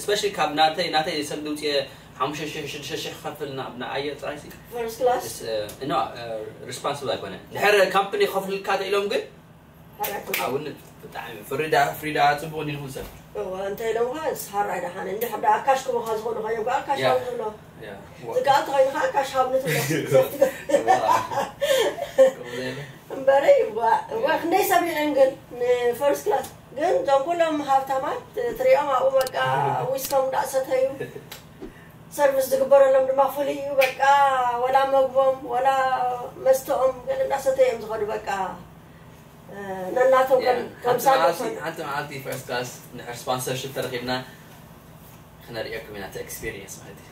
especially ካብ ናተይ ናተይ ሰብ ድውፅየ ሓሙሽተ ሽሕ ሽዱሽተ ሽሕ ክኸፍል ናብ ንኣየር ጥራይ ሲ ፈርስት ክላስ ኖ ሪስፖንስብል ኣይኮነ ድሕር ካምፕኒ ክኸፍልካ ተኢሎም ግን ኣውነት ብጣዕሚ ፍሪዳ ፍሪዳ ፅቡቅ እንዲንኹም ሰብ እወ እንታይ ኢሎም ከዓ ስሓር ኣይደሓነ እንዲ ሓደ ኣካሽ ክቦኻ ዝኾኑ ኮይኖም ከዓ ኣካሽ ያ። ሃብ ዝብሎ ያ ዝከኣል ተኮይኑ ከዓ ኣካሽ ሃብ ንትብሎ ከምኡ እምበረይ እዋ እዋ ክንደይ ሰሚዐን ግን ንፈርስት ክላስ ግን እዞም ኩሎም ሃብታማት ትሪኦም ኣብኡ በቃ ዊስኮም እንዳሰተዩ ሰርቪስ ዝግበረሎም ድማ ፍሉይ እዩ በቃ ወላ መግቦም ወላ መስተኦም ገለ እንዳሰተዩ እዮም ዝኸዱ በቃ ነናቶም ከም ከም ሳንዱቕ ሓንቲ መዓልቲ ፈርስት ክላስ ንድሕር ስፖንሰርሽፕ ተረኪብና ክነርእየኩም ኢና እቲ ኤክስፒሪየንስ ማለት እዩ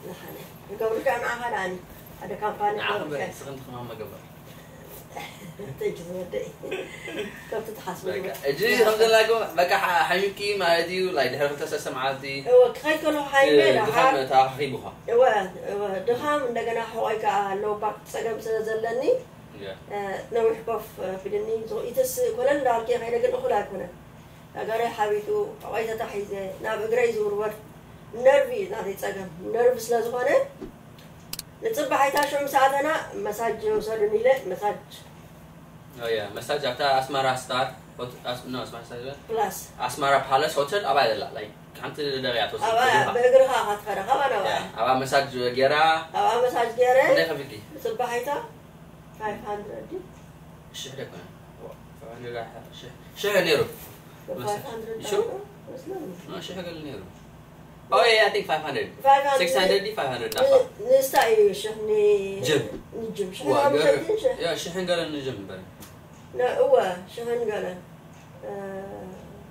ዝሓለ ይገብሩካ ንዓኻ ደኣኒ ሓደ ካምፓኒ ንዓኹም ይገብሩካ ስኽን ትኽማም መገበር ተጅ ዝወደይ ከምቲ ትሓስቡ ሕጂ ከም ዘላጎ በቃ ሓሚምኪ ማለት እዩ ላይ ድሕሪ ክልተ ሰለስተ መዓልቲ እወ ክኸይድ ከለኹ ሓይመ ድኻም ደሓር ተኻኺቡኻ እወ እወ ድኻም እንደገና ሕቆይ ከዓ ኣለዎ ባክ ፀገም ስለ ዘለኒ ነዊሕ ኮፍ ቢልኒ ኢትስ ኮለል እንዳበልክ ከይደ ግን እኹል ኣይኮነን እገረይ ሓቢጡ ሕቆይ ተታሒዘ ናብ እግረይ ዝውርወር ነርቪ እዩ ናተይ ፀገም ነርቪ ስለ ዝኾነ ንፅባሒታ ሽዑ ምስ ኣተና መሳጅ ውሰዱኒ ኢለ መሳጅ ያ መሳጅ ኣብታ ኣስመራ ስታር ሆት- ኣስ- ኖ፣ ኣስመራ ስታር ፕላስ ኣስመራ ፓለስ ሆቴል ኣብኣ ዘላ ላይ ሓንቲ ደቂቃ ትወስድ ኣብኣ ብእግርኻ። ብእግርኻ ካትኸደ ካብኣ ናብኣ ያ፣ ኣብኣ መሳጅ ገይራ ኣብኣ መሳጅ ገይረ ክንደይ ከፊልኪ ብፅባሒታ ፋይቭ ሃንድረድ ድዩ ሽሕ ደኮነ ሽሕ ነይሩ ፋይቭ ሃንድረድ ሽው? መስለኒ No, ሽሕ ገለ ነይሩ Oh yeah, I think five hundred. ፋይቭ ሃንድረድ Six hundred ድዩ five hundred ናፋ? ንስታ እዩ ሽሕ ን ጅም። ንጅም ሽሕ ዋ፣ ሓሙሽተ ገርም። ሽሕ ያ፣ ሽሕን ገለን ንጅም እምበር። ነ- እወ ሽሕን ገለን እ፣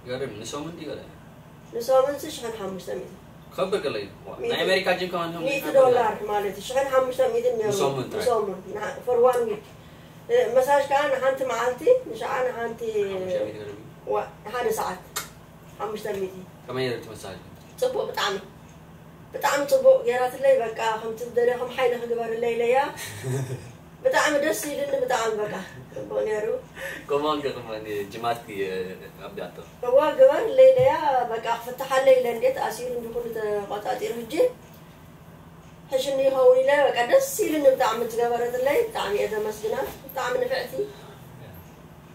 ገርም፣ ንሰሙን ድዩ ገለ? ንሰሙንሲ ሽሕን ሓሙሽተ ሚእቲ ከብር ገለ እዩ። ዋ፣ ሚእቲ። ናይ ኣሜሪካ ጅም ከማን ከም ሚእቲ ከም ዶላር ማለት እዩ ሽሕን ሓሙሽተ ሚእትን ነይሩ ንሰሙን ጥራይ። ንሰሙን ንሓ- for one week እ፣ መሳጅ ከዓ ንሓንቲ መዓልቲ ንሻዓ ንሓንቲ ሓሙሽተ ሚእቲ ገርም። ዋ ንሓደ ሰዓት ሓሙሽተ ሚእቲ ከመይ ነርት መሳጅ? ፅቡቅ ብጣዕሚ ብጣዕሚ ፅቡቅ ገይራትለይ በቃ ከምቲ ዝደለኹም ሓይሊ ክግበርለይ ኢለያ ብጣዕሚ ደስ ኢልኒ ብጣዕሚ በቃ ፅቡቅ ነይሩ ከማን ከማን ጅማትኪ ኣብዳቶ። እዋ ግበርለይ ኢለያ በቃ ክፍትሓለይ ኢለ እንዴት ኣሲሩ እንዲ ኩሉ ተቆፃፂሩ ሕጂ ሕሽኒ ይኸውን ኢለ በቃ ደስ ኢልኒ ብጣዕሚ ዝገበረትለይ ብጣዕሚ እየ ዘመስግና ብጣዕሚ ንፍዕቲ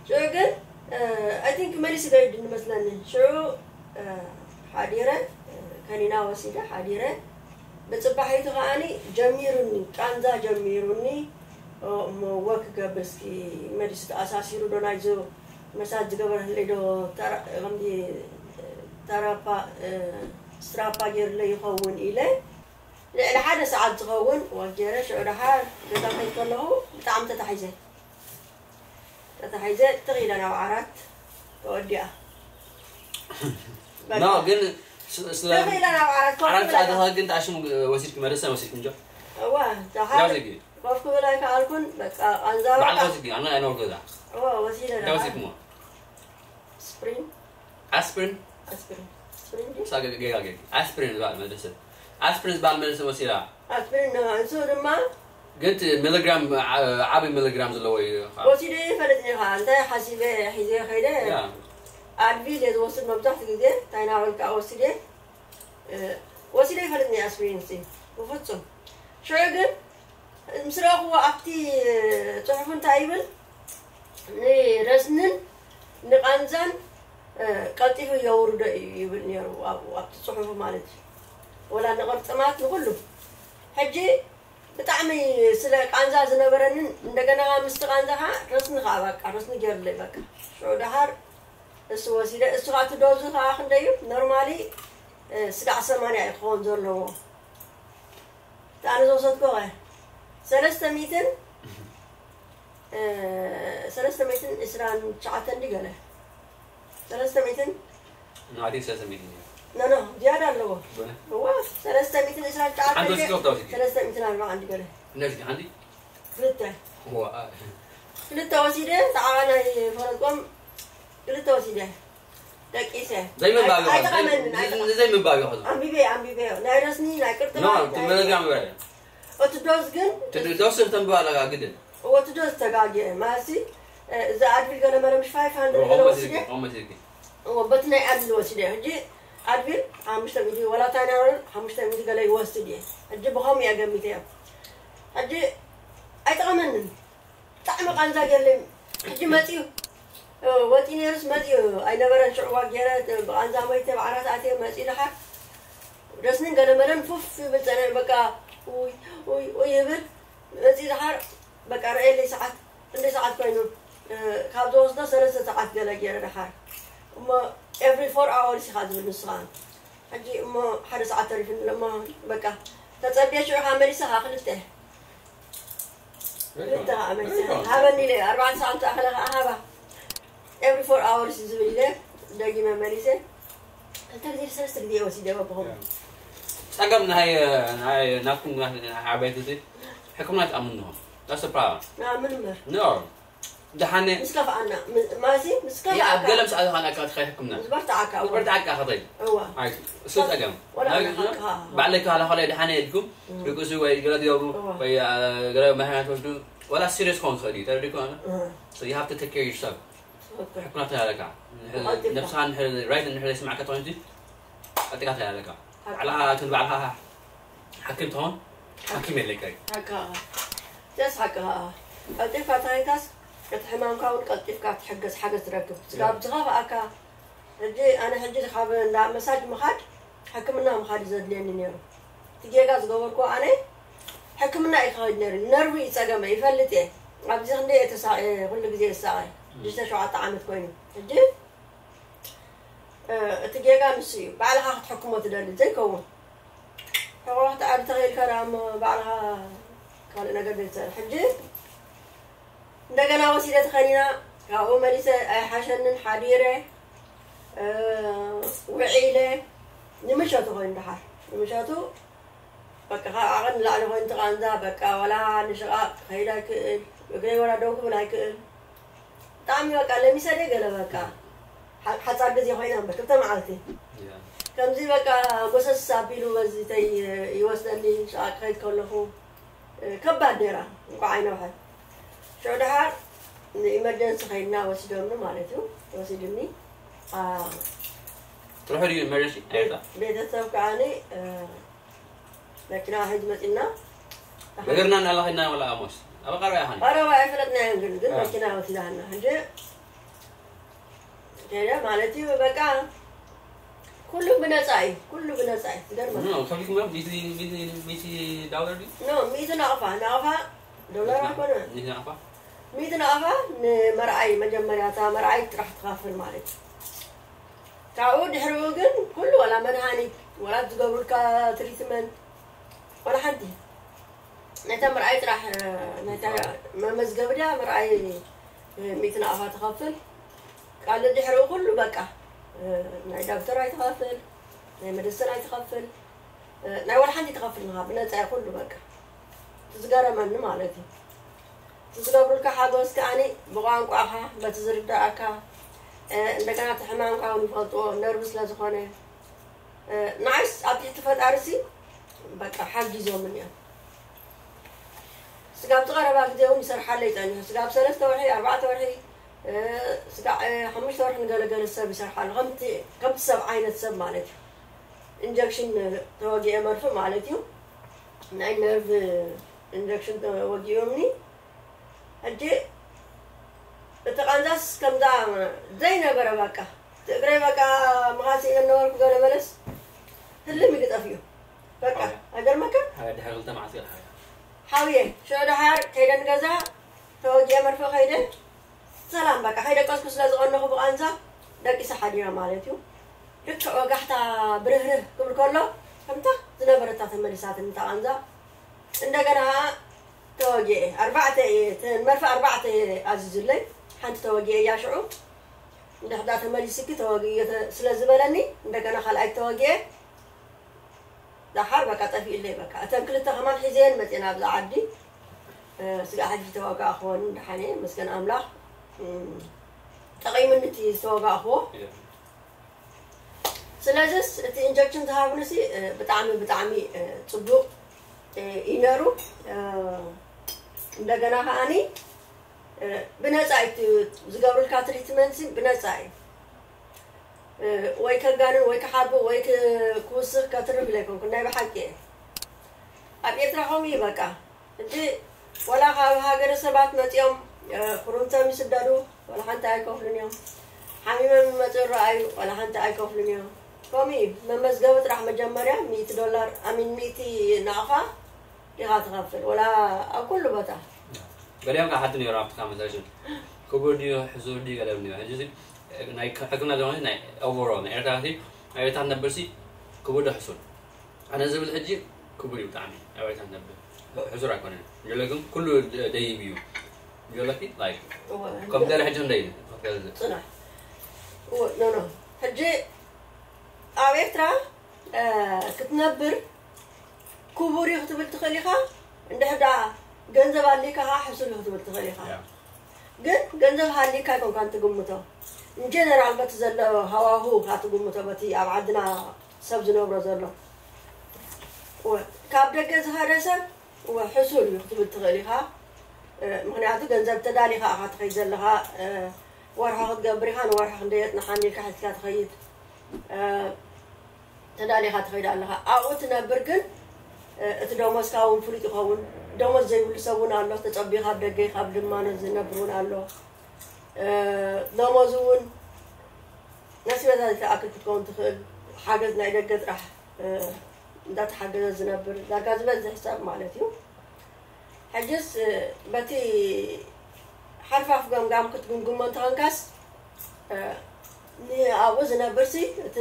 ሽዑ ግን I think መሊሱ ገይዱ ንመስለኒ ሽዑ ሓዲረ ከኒና ወሲደ ሓዲረ ብፅባሒቱ ከዓኒ ጀሚሩኒ ቃንዛ ጀሚሩኒ እሞ ወክ ገብር እስኪ መሊሱ ተኣሳሲሩ ዶ ናይዞ መሳጅ ዝገበረለይ ዶ ከምዚ ተራፓ ስትራፓ ገይርለ ይኸውን ኢለ ልዕሊ ሓደ ሰዓት ዝኸውን ወክ ገይረ ሽዑ ደሓር ገዛ ከይድ ከለኹ ብጣዕሚ ተታሒዘ። ተታሒዘ ትኽ ኢለ ናብ ዓራት ተወዲኣ። በቃ። ኖ ግን ስ- ስለ ትኽ ኢለ ናብ ዓራት ኮፍ ዓራት ክብል ኣደኻ ግን ጣሽሙ ወሲድኪ መደሰ ወሲድኪ እንጆ እዋ፣ ደሓር ያው ዘጊ ኮፍ ክብል ኣይከኣልኩን። በቃ ቃንዛ ባዕልካ በቃ። ወሲድኪ ኣነ ኣይነበርኩ ገዛ እዋ፣ ወሲደ እንታይ ደሓር። ወሲድክሞ ስፕሪን ኣስፕሪን ኣስፕሪን ስፕሪን ድዩ? ሳገ ገጋ ገጋ ኣስፕሪን ዝበሃል መደሰ ኣስፕሪን ዝበሃል መደሰ ወሲዳ ኣስፕሪን ንሱ ድማ ግን እቲ ሚሊግራም ዓ- ዓብዪ ሚሊግራም ዘለዎ እዩ ከዓ። ወሲደ ይፈልጥ ኢኻ። እንታይ ሓሲበ ሒዘ ከይደ ያ ኣድቪል እየ ዝወስድ መብዛሕትኡ ግዜ። እንታይ እናበልካ ወሲደ እ፣ ወሲደ ይፈልጥ ናይ ኣስፕሪን ሲ ብፍጹም። ሽዑ ግን ምስ ረእኽዎ ኣብቲ ጽሑፍ እንታይ ይብል? ንረስንን ንቃንዛን እ፣ ቀልጢፉ የውርዶ እዩ ይብል ነይሩ ኣብኡ ኣብቲ ጽሑፍ ማለት እዩ። ወላ ንቕርጥማት ንኹሉ። ሕጂ ብጣዕሚ ስለ ቃንዛ ዝነበረንን እንደገና ምስቲ ቃንዛ ከዓ ረስኒ ከዓ በቃ ረስኒ ገይሩለይ በቃ። ሽዑ ደሓር እሱ ወሲደ እሱ ከዓ እቲ ዶዙ ከዓ ክንደይ እዩ? ኖርማሊ እ፣ ስጋዕ ሰማንያ እዩ ክኸውን ዘለዎ። እቲ ኣነ ዝወሰድኩ ኸ ሰለስተ ሚእትን እ፣ ሰለስተ ሚእትን ዕስራን ትሽዓተን ድዩ ገለ ሰለስተ ሚእትን ናዲ ሰለስተ ሚእትን እዩ ኖ ኖ ዝያዳ ኣለዎ። በነ እዋ ሰለስተ ሚእትን ዕስራን ትሽዓተን ሓንቲ ድዩ? ወሲድካ ክታወሲድኪ ሰለስተ ሚእትን ኣርባዓን ድዩ ገለ ነዚ ሓንቲ ክልተ ዋ ክልተ ወሲደ ሰዓባና ይፈለጦም ክልተ ወሲደ ደቂሰ ዘይምንባብ ኣይጠቐመንን ኣይጠቐመንን። ዘይምንባብ ይኸዙ ኣንቢበ ኣንቢበ ናይ ረስኒ ናይ ቅርጥማ ኖ እቲ ሚሊግራም ይበለ እቲ ዶዝ ግን ዶስ ተንብባ ኣለካ ግድን እቲ ዶዝ ተጋግየ ማሲ እዚ ኣድቪል ገለ መለ ምሽ ፋይፍ ሃንድረድ ገለ ወሲደ ኦመሲድኪ እዎ በቲ ናይ ኣድቪል ወሲደ ሕጂ ኣድቪል ሓሙሽተ ሚእቲ ወላ ታይናሮል ሓሙሽተ ሚእቲ ገለ ይወስድ እየ። ሕጂ ብኸምኡ እየ ገሚተ እየ። ሕጂ ኣይጠቐመንን። ብጣዕሚ ቃንዛ ገለይ ሕጂ መፅዩ ወፂ ነይሩስ መፅዩ ኣይነበረን። ሽዑ ዋገረ ብቃንዛ ሞይተ ብዓራት ኣትየ መፅዩ ደሓር ረስንን ገለመለን ፉፍ ይብል ፀንዕ በቃ ውይ ውይ ውይ ይብል መፅዩ ደሓር በቃ ረአየለይ ሰዓት ክንደይ ሰዓት ኮይኑ ካብ ዝወስዶ ሰለስተ ሰዓት ገለ ገይረ ደሓር እሞ every four hours ኢኻ ዝብል ንስኻ ሕጂ እሞ ሓደ ሰዓት ተሪፉ እሞ በቃ ተፀብየ ሽዑ ከዓ መሊሰ ከዓ ክልተ ክልተ ከዓ መሊሰ ሃበኒ ኢለ ኣርባዕተ ሰዓት ዝኣኸለ ከዓ ሃባ every four hours ዝብል ኢለ ደጊመ መሊሰ ክልተ ግዜ ሰለስተ ግዜ ወሲደ በብኹም ጸገም ናይ ናይ ናትኩም ዓበይቲ እዚ ሕክምና ትኣምንዎ that's the problem ንኣምን እምበር no ደሓነ ምስ ከፍኣና ማሲ ምስ ኣብ ገለ ከፍኣካ ምስ ኣተኻን ኣካ ትኸይ ሕክምና ዝበርትዓካ እዋ ዝበርትዓካ ኸተይ እዋ ኣይ እሱ ጸገም ወላ ሓቅኻ ባዕለይ ካላ ኸላይ ደሓነ ኢልኩም ርቅሱ ወይ ገለ ትገብሩ እዋ። ወይ ገለ መድሃኒት ወስዱ ወላ serious ክኸውን ትኽእል እዩ ተረዲእኩም ኣነ እህ፣ so you have to take care of yourself ትኽክል። ሕክምና ትላለካ ብቐልጢፍካ። ነብስኻ ንድሕሪ right ንድሕሪ ስማዕካ ትኾን እንጂ ቀልጢካ ትላለካ ባዕልኻ ግን ባዕልኻ ሓኪም ትኾን ሓኪም የለካ እዩ ሓቅኻ ጀስ ሓቅኻ ቀልጢፍካ ተኸይካስ እቲ ሕማምካ እውን ቀልጢፍካ ትሕገዝ ሓገዝ ትረክብ ስጋብ ዝኸፍኣካ ሕጂ ኣነ ሕጂ ካብ እንዳ መሳጅ ምኻድ ሕክምና ምኻድ እዩ ዘድልየኒ ነይሩ እቲ ጌጋ ዝገበርኩ ኣነ ሕክምና እዩ ክኸይድ ነይሩ ነርቭ እዩ ፀገመ ይፈልጥ እየ ኣብዚ ክንደ እየ ተሳቐየ ኩሉ ግዜ ይሳቐ ሽዱሽተ ሸውዓተ ዓመት ኮይኑ ሕጂ እቲ ጌጋ ንሱ እዩ ባዕልኻ ክትሕክሞ ትደሊ ዘይከውን ሕቆ ክትኣሪ ተኽኢልካ ዳ እሞ ባዕልኻ ካልእ ነገር ዘይትሰርሕ ሕጂ እንደገና ወሲደ ተኸኒና ካብኡ መሊሰ ኣይሓሸንን ሓዲረ ውዒለ ንምሸቱ ኮይኑ ደሓር ንምሸቱ በቃ ካብ ዓቐን ንላዕሊ ኮይኑ ተቓንዛ በቃ ወላ ንሽቓቕ ክኸይድ ኣይክእል እግረይ ወላ ደው ክብል ኣይክእል ብጣዕሚ በቃ ለሚሰ ደይ ገለ በቃ ሓ- ሓፃር ግዜ ኮይና እምበር ክልተ መዓልቲ ከምዚ በቃ ጎሰስ ኣቢሉ በዚ ተይ ይወስደኒ ሽቓቕ ክኸይድ ከለኹ ከባድ ነይራ እንኳዕ ኣይነውሐት ሽዑ ደሓር ንኢመርጀንሲ ከይድና ወሲዶምኒ ማለት እዩ ወሲድኒ ኣ- ትርሑ ድዩ emergency ኣይታ ቤተሰብ ከዓኒ መኪና ሒዝ መፂና እግርና እናላ ኸድና ወላ ኣሞስ ኣብ ቀረባ ያኸን ቀረባ ኣይፈለጥናዮን ግን ግን አ። መኪና ወሲዳና ሕጂ ከደ ማለት እዩ በቃ ኩሉ ብነፃ እዩ ኩሉ ብነፃ እዩ ትገርመ ከፊልኩም ሚቲ ሚቲ ሚቲ ዳውለር ድዩ ኖ ሚእቲ ናቕፋ ናቕፋ ዶላር ኣይኮነ ሚቲ ናቕፋ ሚእቲ ናቕፋ ንመርኣይ መጀመርያ እታ መርኣይ ጥራሕ ትኸፍል ማለት እዩ ካብኡ ድሕሪኡ ግን ኩሉ ወላ መድሃኒት ወላ ዝገብሩልካ ትሪትመንት ወላ ሓንቲ ናይታ ምርኣይ ጥራሕ ናይታ መመዝገቢ ድያ ምርኣይ ሚእቲ ናቕፋ ትኸፍል። ካልእ ድሕሪኡ ኩሉ በቃ ናይ ዳክተር ኣይትኸፍል፣ ናይ መደሰን ኣይትኸፍል፣ ናይ ወላ ሓንቲ ትኸፍል ንኻ ብነፃ ኩሉ በቃ። እቲ ዝገረመኒ ማለት እዩ እቲ ዝገብሩልካ ሓጎስ ከዓኒ ብቋንቋኻ በቲ ዝርዳእካ እንደገና እቲ ሕማምካ እውን ይፈልጥዎ ነርቭ ስለ ዝኾነ ንዓይስ ኣብ ትሕቲ ፈጣሪ ሲ በቃ ሓጊዞምን እዮም። ስጋብ ዝቐረባ ግዜ እውን ይሰርሓለይ ጸኒሑ። ስጋብ ሰለስተ ወርሒ፣ ኣርባዕተ ወርሒ፣ ስጋዕ ሓሙሽተ ወርሒ ንገለገለ ሰብ ይሰርሓሉ። ከምቲ ከምቲ ሰብ ዓይነት ሰብ ማለት እዩ። ኢንጀክሽን ተወጊኤ መርፍእ ማለት እዩ። ናይ ነርቭ ኢንጀክሽን ተወጊኦምኒ። ሕጂ እቲ ቃንዛስ ከምዛ ዘይነበረ በቃ እቲ እግረይ በቃ መኻሲ እየ ነበርኩ ገለ መለስ ህልም ኢሉ ጠፊኡ። በቃ ሓውያ። ኣገርመካ ሓውያ ድሓር ክልተ መዓልቲ ኢኻ ሓውያ። ሓውየ ሽዑ ደሓር ከይደ ንገዛ ተወጊአ መርፍእ ከይደ ሰላም በቃ ከይደቀስኩ ስለ ዝቐነኹ ብቃንዛ ደቂሰ ሓዲረ ማለት እዩ። ልክዕ ወጋሕታ ብርህርህ ክብል ከሎ ከምታ ዝነበረታ ተመሊሳትኒ እታ ቃንዛ። እንደገና ተወጊአ ኣርባዕተ እየ እተን መርፍእ ኣርባዕተ እየ ኣዚዙለይ። ሓንቲ ተወጊአ እያ ሽዑ እንድሕዳ ተመሊስኪ ተወጊ ስለ ዝበለኒ እንደገና ካልኣይ ተወጊአ። ዳሓር በቃ ጠፊእለይ በቃ እተን ክልተ ከማን ሒዘየን መፅየን ኣብዛ ዓዲ። ስጋ ሕጂ ተወጋእኽዎን ደሓነ መስገን ኣምላኽ። ጠቒምኒ እቲ ዝተወጋእኽዎ። ስለዚስ እቲ ኢንጀክሽን ዝሃብንሲ ብጣዕሚ ብጣዕሚ ፅቡቕ እዩ ነሩ። እንደገና ከዓኒ ብነፃ እዩ ዝገብሩልካ ትሪትመንት ብነፃ እዩ። ወይ ከጋንን ወይ ክሓቡ ወይ ክውስኽ ከትርፍ ኢለ ኣይኮንኩን ናይ ብሓቂ እየ። ኣብ ኤርትራ ከምኡ እዩ በቃ። ሕጂ ወላ ካብ ሃገረ ሰባት መፂኦም ክሩምቶም ይስደዱ ወላ ሓንቲ ኣይከፍሉን እዮም። ሓሚሞም ይመፁ ይረኣዩ ወላ ሓንቲ ኣይከፍሉን እዮም። ከምኡ እዩ መመዝገቢ ጥራሕ መጀመርያ ሚእቲ ዶላር ኣሚን ሚእቲ ናቕፋ ኢኻ ትኸፍል ወላ ኣብ ኩሉ ቦታ። ገሊኦም ከዓ ሓቲ ነይሮም ኣብቲ ካመንታሽን ክቡር ድዩ ሕሱር ድዩ ገለ ነይሩ ሕጂ ናይ ሕክምና ዘሆነ ናይ ኦቨሮል ናይ ኤርትራ ሲ ኣብ ኤርትራ ነበር ሲ ክቡር ዶ ሕሱር ኣነ ዝብል ሕጂ ክቡር እዩ ብጣዕሚ ኣብ ኤርትራ ነበር ሕሱር ኣይኮነን ጀለ ግን ኩሉ ደይብ እዩ ጀለኪ ላይክ ኮምፒተር ሕጂ እንደይ ጽናሕ ኖ ኖ ሕጂ ኣብ ኤርትራ ክትነብር ክቡር እዩ ክትብል ትኽእል ኢኻ። እንድሕር ደኣ ገንዘብ ኣድልይካ ከዓ ሕሱር እዩ ክትብል ትኽእል ኢኻ። ግን ገንዘብ ሃልይካ ኣይኮንካን ትግምቶ። እንጀነራል በቲ ዘሎ ሃዋሁ ኢኻ ትግምቶ በቲ ኣብ ዓድና ሰብ ዝነብሮ ዘሎ። ካብ ደገ ዝኸደ ሰብ ሕሱር እዩ ክትብል ትኽእል ኢኻ። ምኽንያቱ ገንዘብ ተዳሊኻ ኢኻ ትኸይድ ዘለኻ። ወርሒ ክትገብር ኢኻ ንወርሒ ክንደይ የፅንሓኒ ኢልካ ሒዝካ ትኸይድ። ተዳሊኻ ትኸይድ ኣለኻ ኣብኡ ትነብር ግን እቲ ደሞዝካ እውን ፍሉጥ ይኸውን ደሞዝ ዘይብሉ ሰብ እውን ኣሎ ተፀቢኻ ኣብ ደገ ካብ ልማኖ ዝነብር እውን ኣሎ ደሞዝ እውን ነስቤታ ዝኣክል ክትከውን ትኽእል ሓገዝ ናይ ደገ ጥራሕ እንዳተሓገዘ ዝነብር ዳርጋ ዝበዝሕ ሰብ ማለት እዩ ሕጅስ በቲ ሓርፋፍ ገምጋም ክትግምግሞ እንተኾንካስ ንኣብኡ ዝነብርሲ እቲ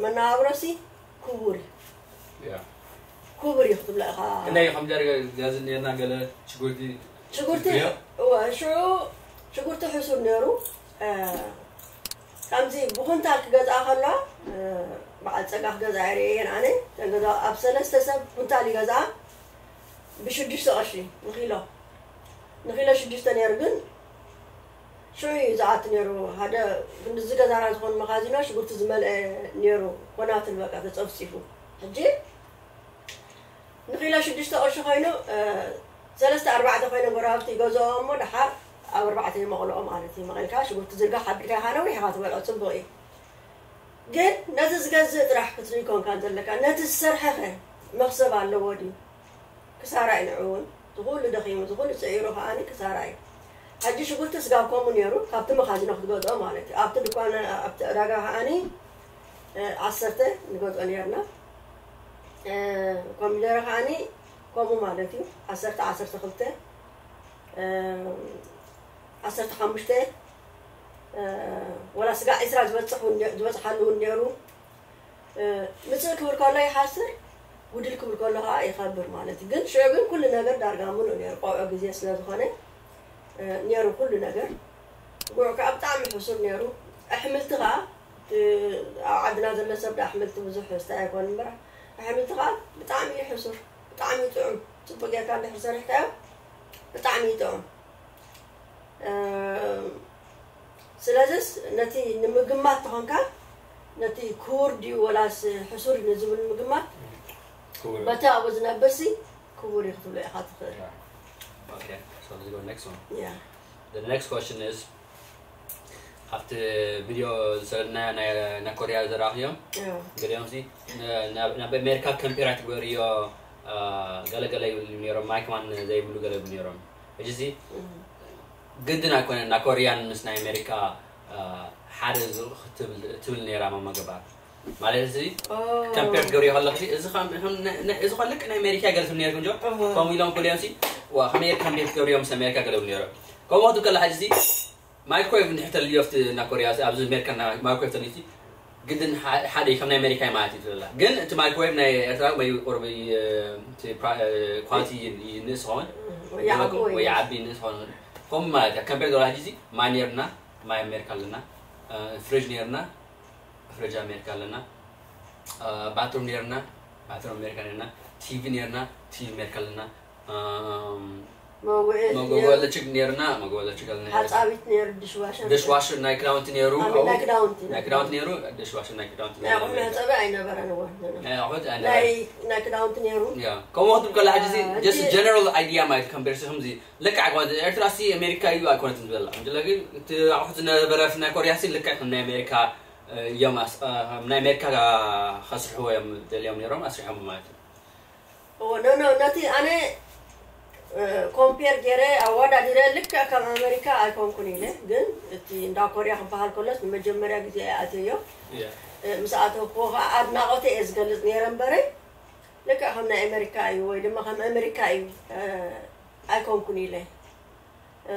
መነባብሮሲ ክቡር እዩ ክቡር እዩ ክትብሎ ኢኻ ክንደይ ኮሚደረ ገዝእ ነርና ገለ ሽጉርቲ ሽጉርቲ እወ ሽዑ ሽጉርቲ ሕሱር ነይሩ ከምዚ ብኩንታል ክገዝኣ ከሎ በዓል ፀጋ ክገዝኣ ይርእየን ኣነ ገዛ ኣብ ሰለስተ ሰብ ኩንታል ይገዝኣ ብሽዱሽተ ቅርሺ ንኪሎ ንኪሎ ሽዱሽተ ነይሩ ግን ሽዑ እዩ ዝኣቱ ነይሩ ሓደ ክንድዚ ገዛና ዝኾኑ መኻዚኖ ሽጉርቲ ዝመልአ ነይሩ ኮናትል በቃ ተፀፍፂፉ ሕጂ ንኪሎ ሽዱሽተ ቅርሺ ኮይኑ ሰለስተ ኣርባዕተ ኮይኖም ጎረባብቲ ይገዝኦ እሞ ደሓር ኣብ ኣርባዕተ ይመቕልኦ ማለት እዩ መቒልካ ሽጉርቲ ዝርጋሕ ኣቢልካ ኢኻ ነዊሕኻ ትበልዖ ፅቡቕ እዩ ግን ነቲ ዝገዝእ ጥራሕ ክትርኢ ኮንካን ዘለካ ነቲ ዝሰርሐኸ መኽሰብ ኣለዎ ድዩ ክሳራ እዩ ንዑ እውን ዝኹሉ ደኺሙ ዝኹሉ ስዒሩ ከዓኒ ክሳራ እዩ ሕጂ ሽጉርቲ ስጋብ ከምኡ ነይሩ ካብቲ መኻዚኖ ክትገዝኦ ማለት እዩ ኣብቲ ድኳን ኣብቲ ዕዳጋ ከዓኒ ዓሰርተ ንገዝኦ ነርና ኮሚደረ ከዓኒ ከምኡ ማለት እዩ ዓሰርተ ዓሰርተ ክልተ ዓሰርተ ሓሙሽተ ወላ ስጋ ዒስራ ዝበፅሓሉ እውን ነይሩ ምፅእ ክብል ከሎ ይሓስር ጉድል ክብል ከሎ ከዓ ይኸብር ማለት እዩ። ግን ሽዑ ግን ኩሉ ነገር ዳርጋ ምሉእ ነይሩ፣ ቆብዖ ግዜ ስለ ዝኾነ፣ እ፣ ነይሩ ኩሉ ነገር። ጉዕ ከዓ ብጣዕሚ ሕሱር ነይሩ። ኣሕምልቲ ከዓ፣ እቲ ኣብ ዓድና ዘሎ ሰብ ኣሕምልቲ ብዙሕ ዝስታይ ኣይኮን እምበር፣ ኣሕምልቲ ከዓ ብጣዕሚ እዩ ሕሱር፣ ብጣዕሚ እዩ ጥዑም። ጽቡቅ ጌርካ እንድሕር ሰሪሕካዮ ብጣዕሚ እዩ ጥዑም። እ፣ ስለዚስ ነቲ ንምግማት ተኾንካ፣ ነቲ ክቡር ድዩ ወላስ ሕሱር ንዝብል ምግማት፣ ክቡር። በቲ ኣብኡ ዝነብርሲ ክቡር እዩ ክትብሎ ኢኻ ትኽእል። Yeah. Okay, so let's go next one. ያ። The next question is፣ ኣብቲ ቪድዮ ዘለና ናይ ናይ ኮርያ ዝረኣኽዮም ያ። ገሊኦም ሲ ን- ናብ ናብ ኣሜሪካ ኮምፔር ኣይትግበርዮ፣ አ፣ ገለ ገለ ይብሉ ነይሮም፣ ማይክ ማን ዘይብሉ ገለ ይብሉ ነይሮም። ሕጂ ሲ እም። ግድን ኣይኮነን ናይ ኮርያን ምስ ናይ ኣሜሪካ፣ አ፣ ሓደ ዝ- ክትብል ትብል ነይራ ማማ ገባር። ማለት እዚ ኦ። ኮምፔር ትገብርዮ ከለኽሲ፣ እዚ ከም ከም ነ- ነ- እዚ ኸልክ ናይ ኣሜሪካ ገለ ትብል ነይርኩም ጆ? እወ። ከምኡ ኢሎም ኩሎም ሲ ዋ ከመይ ኮምፔር ትገብርዮ ምስ ኣሜሪካ ገለ ይብሉ ነይሮም። ከምኡ ክትብል ከላ ሕጂ ሲ ማይክሮዌቭ እንድሕር ተልዮ ኣብቲ ናይ ኮርያ ሲ፣ ኣብዚ ኣሜሪካ ናይ ማይክሮዌቭ ተልዮ ሲ ግድን ሓ- ሓደ ከም ናይ ኣሜሪካ ማለት እዩ ትብላ። ግን እቲ ማይክሮዌቭ ናይ ኤርትራ ወይ ቁርቢ፣ እ፣ እቲ ፕራ- እ፣ ኳሊቲ ይንእስ ኸውን ወይ ይዓቢ ወይ ወይ ይዓቢ ይንእስ ኸውን። ከምኡ ማለት እያ። ኮምፔር ገለ ሕጂ ሲ ማይ ነይርና፣ ማይ ኣሜሪካ ኣለና። እ፣ ፍሪጅ ነይርና፣ ፍሪጅ ኣሜሪካ ኣለና። እ፣ ባትሩም ነይርና፣ ባትሩም ኣሜሪካ ነይርና። ቲቪ ነይርና፣ ቲቪ ኣሜሪካ ኣለና። እም፣ መውዕኢ መጎጎ ኤሌክትሪክ ነይርና፣ መጎጎ ኤሌክትሪክ ኣለና። ሓፃዊት ነይሩ፣ ድሽዋሸር ድሽዋሽር ናይ ክዳውንቲ ነይሩ። ኣሜ- ናይ ክዳውንቲ ናይ ክዳውንቲ ነይሩ፣ ድሽዋሽር ናይ ክዳውንቲ ናይ ኣቑሑ መሕፀቢ ኣይነበረን። እወ። ናይ ኣቑሑት ናይ ናይ ክዳውንቲ ነይሩ። ያ ከምኡ ክትብል ከላ ሕጂ አ፣ just እቲ- general idea ማለት ኮምፔር ሲ ከምዚ ልክዕ ኣይኮነት። ኤርትራ ሲ ኣሜሪካ እዩ ኣይኮነትን ዝበላ እንድለ ግን እቲ ኣቑሑት ዝነበረ ናይ ኮርያ ሲ ልክዕ ከም ናይ ኣሜሪካ፣ እ፣ እዮም ኣስ- እ፣ ናይ ኣሜሪካ ከስርሕዎ እዮም ደልዮም ነይሮም ኣስሪሖም ማለት እዩ። እወ፣ ኖ፣ ኖ፣ ነቲ ኣነ፣ እ፣ ኮምፔር ገይረ ኣወዳዲረ ልክዕ ከም ኣሜሪካ ኣይኮንኩን ኢለ፣ ግን እቲ እንዳ ኮርያ ክበሃል ከሎስ ንመጀመርያ ግዜ እየ ኣትየዮ። ያ። እ፣ ምስ ኣተውክዎ ከዓ ኣድናቖተ እየ ዝገልጽ ነይረ እምበረ፣ ልክዕ ከም ናይ ኣሜሪካ እዩ ወይ ድማ ከም ኣሜሪካ እዩ፣ እ፣ ኣይኮንኩን ኢለ። እ፣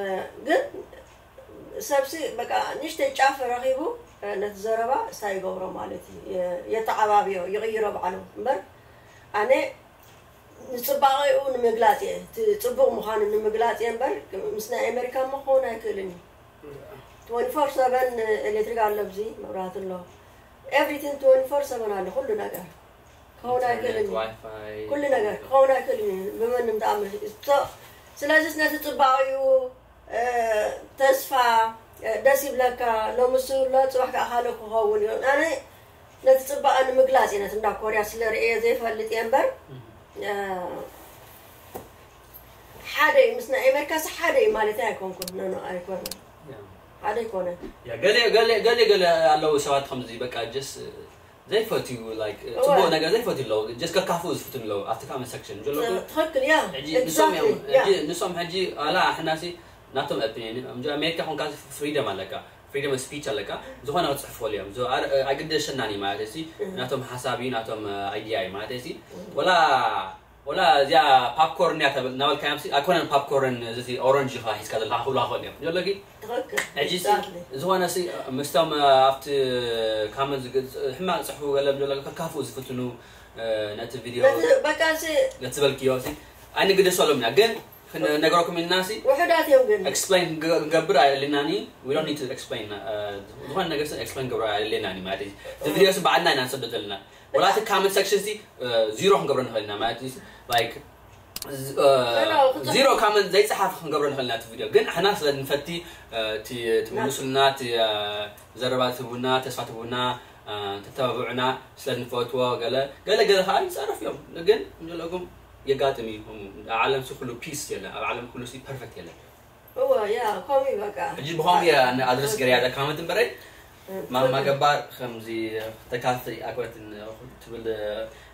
ግን ሰብሲ በቃ ንእሽተይ ጫፍ ረኺቡ፣ እ፣ ነቲ ዘረባ እንታይ ይገብሮ ማለት እዩ። የ- የተዓባብዮ፣ ይቕይሮ ባዕሉ። እምበር ኣነ ንጽባቐኡ ንምግላጽ እየ፣ እቲ ጽቡቕ ምዃኑ ንምግላጽ እየ እምበር ምስ ናይ ኣሜሪካ እሞ ክኸውን ኣይክእልን እዩ። ትወንቲ ፎር ሰቨን ኤሌክትሪክ ኣሎ፣ ኣብዚ መብራህቲ ኣሎ፣ ኤቭሪቲንግ ትወንቲ ፎር ሰቨን ኣሎ፣ ኩሉ ነገር ክኸውን ኣይክእልን እዩ። ዋይፋይ ኩሉ ነገር ክኸውን ኣይክእልን እዩ ብመንም ተኣምር። እቶ- ስለዚስ ነቲ ጽባቐኡ፣ እ፣ ተስፋ፣ እ፣ ደስ ይብለካ፣ ሎሚ እሱ ኣሎ፣ ጽባሕ ከዓ ካልእ ክኸውን እዩ። ኣነ ነቲ ጽባቐ ንምግላጽ እየ ነቲ እንዳ ኮርያ ስለ ርእየ ዘይፈልጥ እየ እምበር፣ እ፣ ሓደ እዩ ምስ ናይ ኣሜሪካስ ሓደ እዩ ማለት ኣይኮንኩን። ኖ፣ ኖ፣ ኣይኮነን። ያ። ሓደ ኣይኮነን። ያ፣ ገለ ገለ ገለ ገለ ኣለዉ ሰባት ከምዚ በቃ just ዘይፈትዩ፣ like፣ እወ። ጽቡቕ ነገር ዘይፈትዩ ኣለዉ፣ just ከካፍኡ ዝፍትኑ ኣለዉ ኣብቲ comment section ዘለዉ። ትኽክል፣ ያ። ሕጂ ንሶም እዮም Exactly፣ ያ። ሕጂ ንሶም ሕጂ ኣላ ኣሕናሲ ናቶም opinion እዮም። እንጂ ኣሜሪካ ኮንካ freedom ኣለካ፣ freedom of speech ኣለካ፣ ዝኾነ ክትጽሕፍ ትኽእል እዮም። ዞ- ኣር- ኣይግደሸናን እዩ ማለት እዩ። እህ። ናቶም ሓሳብ እዩ፣ ናቶም፣ እ፣ idea እዩ ማለት እዩ። ወላ ወላ እዚኣ ፓፕኮርን እያ ተብል እናበልካዮም ሲ ኣይኮነን ፓፕኮርን፣ እዚ ኦረንጅ ኢኻ ሒዝካ ዘለኻ ክብሉ ክኽእል እዮም። ጀለኪ ትኽክል። ሕጂ ሲ Exactly። ዝኾነ ሲ ምስቶም ኣብቲ comment ዝግ- ሕማቕ ዝጽሕፉ ገለ ዘለካ ከካፍኡ ዝፍትኑ፣ እ፣ ነቲ ቪድዮ ነቲ በቃ ሲ ነቲ ዝበልክዮ ሲ ኣይንግደሰሎም ኢና፣ ግን ክንነገረኩም ኢልና ሲ ውሑዳት እዮም ግን explain ክንገ- ክንገብር ኣየድልየናን እዩ። We don't need to explain፣ እ፣ ዝኾነ ነገር ሲ explain ክንገብር ኣየድልየናን እዩ ማለት እዩ። እቲ ቪድዮ ሲ ባዕልና ኢና ንሰዶ ዘለና። ወላ እቲ comment section ሲ፣ እ፣ ዚሮ ክንገብሮ ንኽእል ኢና ማለት እዩ። Like፣ ዝ- እ፣ ኖ፣ ኖ፣ ክጽ- ዚሮ comment ዘይጸሓፍ ክንገብሮ ንኽእል ኢና እቲ ቪድዮ። ግን ኣሕና ስለ ንፈቲ፣ እ፣ እቲ ትምልሱልና፣ እቲ፣ እ፣ ዘረባ ትህቡና፣ ተስፋ ትህቡና፣ እ፣ ተተባብዑና ስለ ንፈትዎ ገለ፣ ገለ፣ ገለ ከዓ ይጸርፍ እዮም። ግን ንለኩም የጋጥም እዩ። ኣብ ዓለም ሲ ኩሉ ፒስ የለን። ኣብ ዓለም ኩሉ ሲ ፐርፌክት የለን። እወ፣ ያ፣ ከምኡ እዩ በቃ። ሕጂ ብኸምኡ እየ ኣነ ኣድረስ ገይረ እያ እዛ comment እምበረይ። እ፣ ማማ ትኽክል። ገባር ከምዚ ክተካፍእ ኣይኮነትን ትብል፣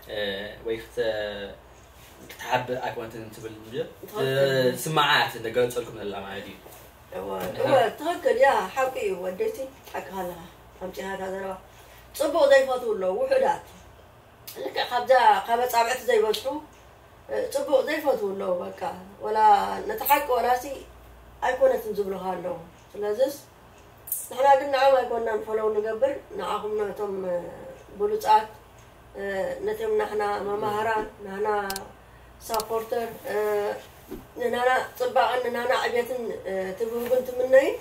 እ፣ ወይ ክተ- ክትሓብእ ኣይኮነትን ትብል እንጂ ትኽክል። ስማዓት እያ ትገልጸልኩም ዘላ ማለት እዩ። እወ፣ እወ፣ ትኽክል። ያ፣ ሓቂ እዩ ወደይቲ፣ ሓቂ ኣለኻ። ኣምጺኻ እታ ዘረባ። ጽቡቕ ዘይፈትዉ ኣለዉ፣ ውሑዳት። ልክዕ ካብዛ፣ ካብ ኣጻብዕቲ ዘይበዝሑ፣ እ፣ ጽቡቕ ዘይፈትዉ ኣለዉ፣ በቃ። ወላ ነቲ ሓቂ ወላሲ ኣይኮነትን ዝብሉኻ ኣለዉ። ስለዚስ፣ ንሕና ግን ንዓም ኣይኮንናን ፎሎው ንገብር፣ ንዓኹም ነቶም፣ እ፣ ብሉጻት፣ ነቶም ናህና መማህራን ናህና ሳፖርተር ንናና ፅባቕን ንናና ዕቤትን ትብህጉን ትምነይን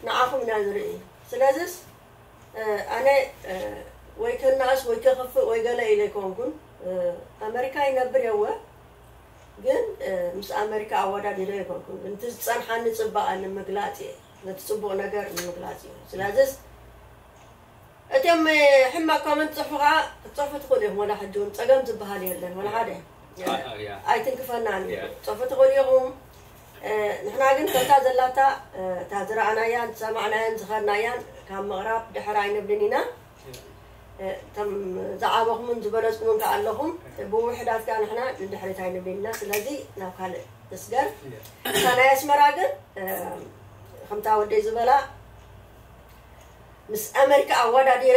ንዓኹም ኢና ንርኢ። ስለዚስ ኣነ ወይ ከናእስ ወይ ከኽፍእ ወይ ገለ ኢለ ኣይኮንኩን። ኣመሪካ ይነብር የወ ግን ምስ ኣመሪካ ኣወዳዲረ ኣይኮንኩን። ግን እቲ ዝፀንሓኒ ፅባቐ ንምግላፅ እየ፣ ነቲ ፅቡቕ ነገር ንምግላፅ እዩ። ስለዚስ እቶም ሕማቕ ኮመንት ፅሑፉ ከዓ ክትፅሕፉ ትኽእሉ ኢኹም። ወላ ሕጂ እውን ፀገም ዝበሃል የለን ወላ ሓደ ኣይትንክፈናን እዩ። ፅሑፉ ትኽእሉ ኢኹም። ንሕና ግን ከምታ ዘላታ እታ ዝረኣናያን ዝሰማዕናያን ዝኸድናያን ካብ ምቕራብ ድሕር ኣይንብልን ኢና። እቶም ዝዓበኹምን ዝበለፅኩምን ከዓ ኣለኹም። ብውሕዳት ከዓ ንሕና ንድሕሪት ኣይንብልን ኢና። ስለዚ ናብ ካልእ ንስገር። እታ ናይ ኣስመራ ግን ከምታ ወደይ ዝበላ ምስ ኣመሪካ ኣወዳዲረ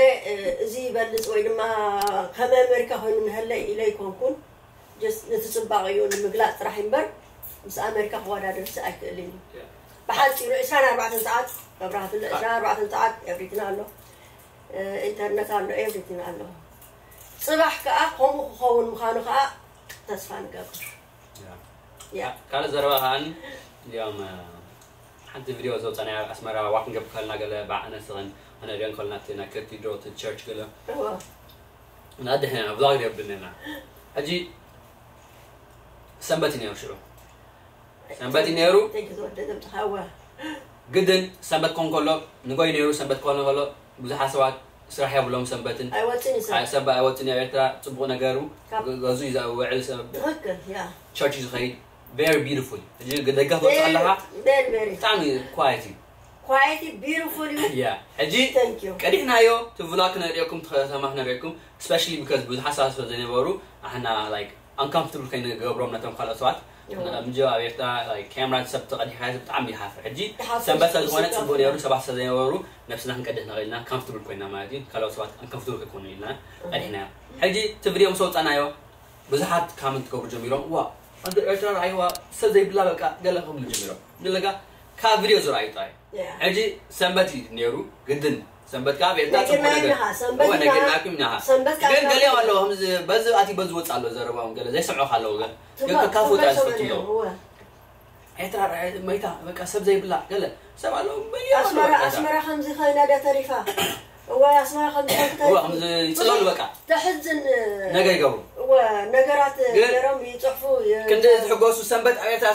እዚ ይበልፅ ወይ ድማ ከም ኣመሪካ ኮይኑ ንሀለ ኢለ ኣይኮንኩን። ጀስት ነቲ ፅባቐ እዩ ንምግላፅ ጥራሕ እምበር ምስ ኣመሪካ ክወዳደርሲ ኣይክእልን እዩ። ብሓፂሩ ዕስራን ኣርባዕተን ሰዓት መብራህትለ ዕስራን ኣርባዕተን ሰዓት ኤቭሪቲን ኣሎ፣ ኢንተርነት ኣሎ፣ ኤቭሪቲን ኣሎ። ፅባሕ ከዓ ከምኡ ክኸውን ምዃኑ ከዓ ተስፋ ንገብር። ካልእ ዘረባ ከዓኒ እዚኦም ሓንቲ ቪድዮ ዘውፃናያ ኣስመራ ዋክ ንገብር ከለና ገለ ብዓነ ስኽን ኣነ ሪኦ ከለና እቲ ናይ ከቲድሮ እቲ ቸርች ገለ ናድሕና ብዛግ ነብልነና ሕጂ ሰንበት እዩ ነይሩ ሽዑ ሰንበት እዩ ነይሩ ግድን ሰንበት ኮን ከሎ ንጎይ ነይሩ ሰንበት ኮን ከሎ ብዙሓት ሰባት ስራሕ የብሎም ሰንበትን ሰብ ኣይወፅን ኣብ ኤርትራ ፅቡቅ ነገሩ ገዙ እዩ ዝውዕል ሰብ ቸርች እዩ ዝኸይድ very beautiful ሕጂ ደገፍ ወፅእ ኣለካ ብጣዕሚ ኳየት እዩ ኳየት ቢዩቲፉል እዩ ያ ሕጂ ቀዲሕናዮ እቲ ቭሎግ ክነርእየኩም ከተማ ክነርእየኩም especially because ብዙሓት ሰባት ስለ ዘይነበሩ ኣሕና like uncomfortable ከይንገብሮም ነቶም ካልኦት ሰባት ምጀ ኣብ ኤርትራ ካሜራ ሰብ ተቐዲሕካ ብጣዕሚ ይሓፍር ሕጂ ሰንበት ስለ ዝኾነ ፅቡቅ ነይሩ ሰባት ስለ ዘይነበሩ ነብስና ክንቀድሕ ንኽእል ኢና comfortable ኮይና ማለት እዩ ካልኦት ሰባት uncomfortable ከይኮኑ ኢልና ቀዲሕናዮ ሕጂ እቲ ቪድዮ ምስ ኣውፃናዮ ብዙሓት comment ክገብሩ ጀሚሮም ዋ ኣንተ ኤርትራ ርኣይዋ ሰብ ዘይብላ በቃ ገለ ክብሉ ጀሚሮም ንለጋ ካብ ቪድዮ ዝረኣዩ ጥራይ ሕጂ ሰንበት እዩ ነይሩ ግድን ሰንበት ከዓ ቤታ ጽቡቅ ነገር ነገርናኩም ኢና ግን ገሊኦም ኣለዉ ከምዚ በዚ ኣቲ በዚ ወፅ ኣሎ ዘረባኦም ገለ ዘይስምዑ ኣለዉ ገለ ግን ከካፍኡ ጥራይ ዝፈትሎ ኤርትራ መይታ በቃ ሰብ ዘይብላ ገለ ሰብ ኣለዉ ኣስመራ ከምዚ ኮይና ድያ ተሪፋ እዋይ ኣስመራ ከምዚ ከምዚ ይፅለሉ በቃ ተሕዝን ነገር ይገብሩ እወ ነገራት ገይሮም ይፅሕፉ ክንዲ ዝሕጎሱ ሰንበት ኣብ ኤርትራ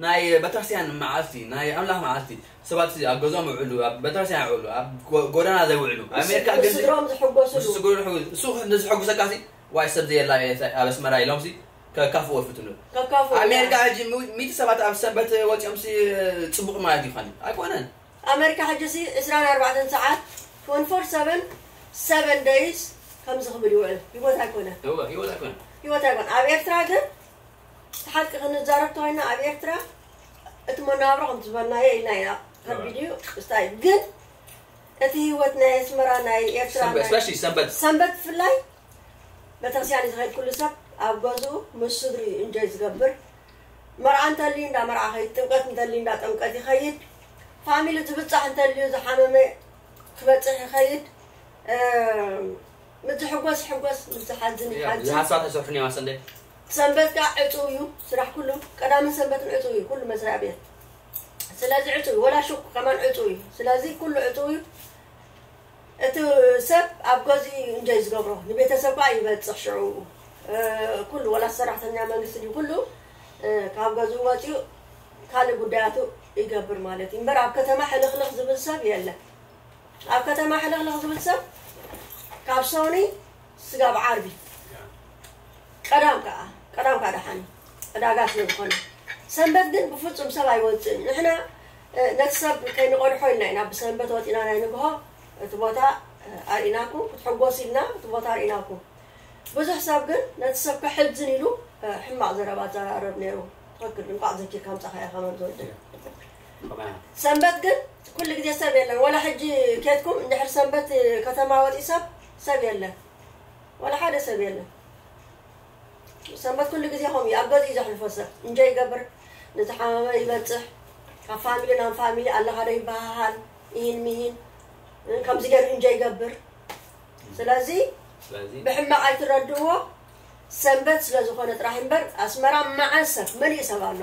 ናይ ቤተክርስትያን መዓልቲ ናይ ኣምላኽ መዓልቲ ሰባት ኣብ ገዝኦም ይውዕሉ ኣብ ቤተክርስትያን ይውዕሉ ኣብ ጎደና ዘይውዕሉ ኣሜሪካ ግን ስድሮም ዝሕጎስሉ ስድሮም ዝሕጎስሉ እሱ ንዝሕጉሰካ ሲ ዋይ ሰብ ዘየላ ኣብ ኣስመራ ኢሎም ሲ ከካፍዎ ይፍትኑ ከካፍዎ ኣሜሪካ ሕጂ ሚቲ ሰባት ኣብ ሰንበት ወፂኦም ሲ ፅቡቅ ማለት ይኾን ኣይኮነን ኣሜሪካ ሕጂ ሲ ዕስራን ኣርባዕተን ሰዓት twenty four seven seven days ከምዚ ክብል ይውዕል ህይወት ኣይኮነን ህይወት ኣይኮነን ኣብ ኤርትራ ግን እቲ ሓቂ ክንዛረብ ተኮይና ኣብ ኤርትራ እቲ መነባብሮ ከምቲ ዝበልናዮ ኢልና ኢና ከቢድ እዩ እስታይ ግን እቲ ህይወት ናይ ኣስመራ ናይ ኤርትራ ሰንበት ብፍላይ ቤተክርስትያን ዝኸይድ ኩሉ ሰብ ኣብ ገዝኡ ምስ ስድሪ እንጆይ ዝገብር መርዓ እንተልዩ እንዳ መርዓ ኸይድ ጥምቀት እንተልዩ እንዳ ጥምቀት ይኸይድ ፋሚሊ ዝብፃሕ እንተልዩ ዝሓመመ ክበፅሕ ይኸይድ ምስ ዝሕጎስ ይሕጎስ ምስ ዝሓዝን ይሓዝን ብዙሓት ሰባት ኣይሰርሑን እዮም ኣሰንደ ሰንበት ከዓ ዕፁው እዩ ስራሕ ኩሉ ቀዳምን ሰንበትን ዕፁው እዩ ኩሉ መስሪያ ቤት ስለዚ ዕፁው እዩ ወላ ሹቅ ከማን ዕፁው እዩ ስለዚ ኩሉ ዕፁው እዩ እቲ ሰብ ኣብ ገዝኡ እንጆይ ዝገብሮ ንቤተሰብ ከዓ ይበፅሕ ሽዑ ኩሉ ወላ ሰራሕተኛ መንግስቲ ድዩ ኩሉ ካብ ገዝኡ ወፂኡ ካልእ ጉዳያቱ ይገብር ማለት እዩ እምበር ኣብ ከተማ ሕልኽልኽ ዝብል ሰብ የለን ኣብ ከተማ ሕልኽልኽ ዝብል ሰብ ካብ ሰውኒ ስጋብ ዓርቢ ቀዳም ከዓ ቀዳም ከዓ ደሓን እዩ ዕዳጋ ስለ ዝኾነ ሰንበት ግን ብፍፁም ሰብ ኣይወፅእን ንሕና ነቲ ሰብ ከይንቐድሖ ኢልና ኢና ብሰንበት ወፂና ናይ ንግሆ እቲ ቦታ ኣርኢናኩም ክትሕጎስ ኢልና እቲ ቦታ ኣርኢናኩም ብዙሕ ሰብ ግን ነቲ ሰብ ከሕዝን ኢሉ ሕማቕ ዘረባ ዘራረብ ነይሩ ትኽክል እንቋዕ ዘኪርካ ምፃኻ ኢኻ መምዝወደ ሰንበት ግን ኩሉ ግዜ ሰብ የለን ወላ ሕጂ ኬድኩም እንድሕር ሰንበት ከተማ ወፂ ሰብ ሰብ የለን ወላ ሓደ ሰብ የለን ሰንበት ኩሉ ግዜ ከምኡ እዩ ኣብ ገዝኡ ዘሕልፎ ሰብ እንጆ ይገብር ንዝሓመመ ይበፅሕ ካብ ፋሚሊ ናብ ፋሚሊ ኣለኻ ዶ ይበሃሃል ይሂን ምሂን ከምዚ ገይሩ እንጆ ይገብር ስለዚ ስለዚ ብሕማቕ ኣይትረድእዎ። ሰንበት ስለ ዝኾነ ጥራሕ እምበር ኣስመራ መዓት ሰብ መሊእ ሰብ ኣሎ።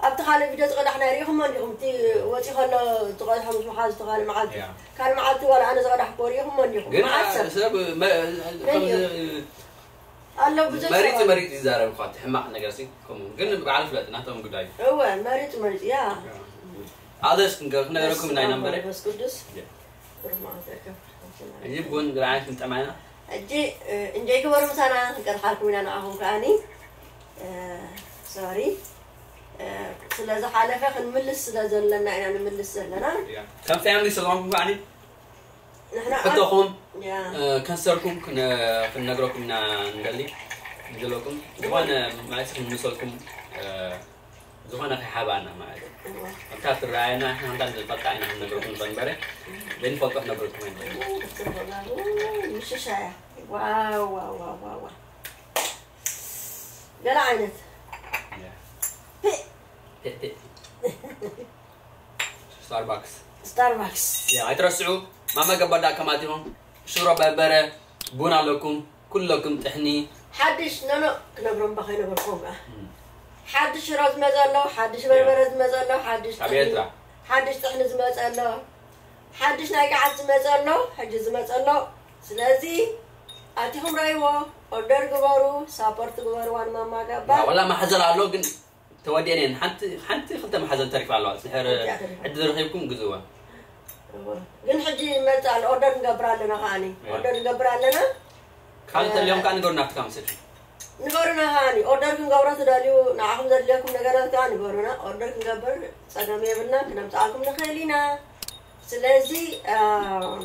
ኣብቲ ካልእ ቪድዮ ዝቐዳሕና ርኢኹሞ እንዲኹም፣ እቲ ወፂ ከሎ ዝቐድሖ ምስ ምዃኑ ዝቲ ካልእ መዓልቲ ያ። ካልእ መዓልቲ ዋላ ኣነ ዝቐዳሕክዎ ርኢኹሞ እንዲኹም፣ ግን መዓት ሰብ ሰብ መ- መሊኡ። ከምዚ ኣሎ ብዙሕ መሪፅ ሰብ ኣሎ። መሪፅ ይዛረብ እኳ እቲ ሕማቕ ነገር ሲ ከምኡ ግን ባዕሉ ፍለጥ ናቶም ጉዳይ እዩ። እወ መሪፅ መሪፅ ያ ኣዘስ ክንገ- ክነገረኩም ናይ ነንበረ መንፈስ ቅዱስ ያ። ብሩህ መዓልቲ ይከፍል። እዚ ቡን ግርዓት ንጠማና ሕጂ እንጀይ ግበሩ ምሳና ክንቀርሓልኩም ኢና ንኣኹም ከኣኒ ሶሪ ስለ ዝሓለፈ ክንምልስ ስለ ዘለና ኢና ንምልስ ዘለና ከም ፋሚሊ ስለሆንኩም ከዓኒ ንሕና ሕቶኹም ያ ከንሰርኩም ክነግረኩም ኢና ንደሊ ንደለኩም ዝኾነ ማለት ክንምሰልኩም ዝኾነ ከይሓባና ማለት እዩ ከምታ ትረኣየና ንሕና ንፈልጣ ኢና ክንነግረኩም ንበንበረ ዘይንፈልጦ ክነግረኩም ኣይንደሊ ምሽሻያ ዋው ዋው ዋው ዋው ዋው ገለ ዓይነት ስታርባክስ ስታርባክስ ያ ኣይትረስዑ ማማ ገባዳ ከማቲኹም ሽሮ በርበረ ቡን ኣለኩም ኩለኩም ጥሕኒ ሓድሽ ኖኖ ክነግሮም ባ ከይነበርኩም ኣ ሓድሽ ሽሮ ዝመፀ ኣሎ ሓድሽ በርበረ ዝመፀ ኣሎ ሓድሽ ካብ ጥሕኒ- ኤርትራ ሓድሽ ጥሕኒ ዝመፀ ኣሎ ሓድሽ ናይ ገዓት ዝመፀ ኣሎ ሕጂ ዝመፀ ኣሎ ስለዚ ኣቲኹም ረእይዎ ኦርደር ግበሩ ሳፖርት ግበሩ ዋን ማማ ገባ ወላ ማሕዘል ኣሎ ግን ተወዲአን እየን ሓንቲ ሓንቲ ክልተ ማሕዘል ተሪፋ ኣለዋ ድሕር እዚኣ ተሪፋ። ዕድል ረኺብኩም ግዝዋ እወ። ግን ሕጂ ይመፅእ ኣሎ ኦርደር ንገብር ኣለና ከዓኒ እያ። ኦርደር ንገብር ኣለና ካልእ ተልዮም ከዓ ንገሩና ኣብቲ ካምሰት ንገሩና ከዓኒ ኦርደር ክንገብሮ ትደልዩ ንዓኹም ዘድልየኩም ነገራት ከዓ ንገሩና ኦርደር ክንገብር ፀገም የብልና ክነምፅኣልኩም ንኽእል ኢና ስለዚ ኣም፣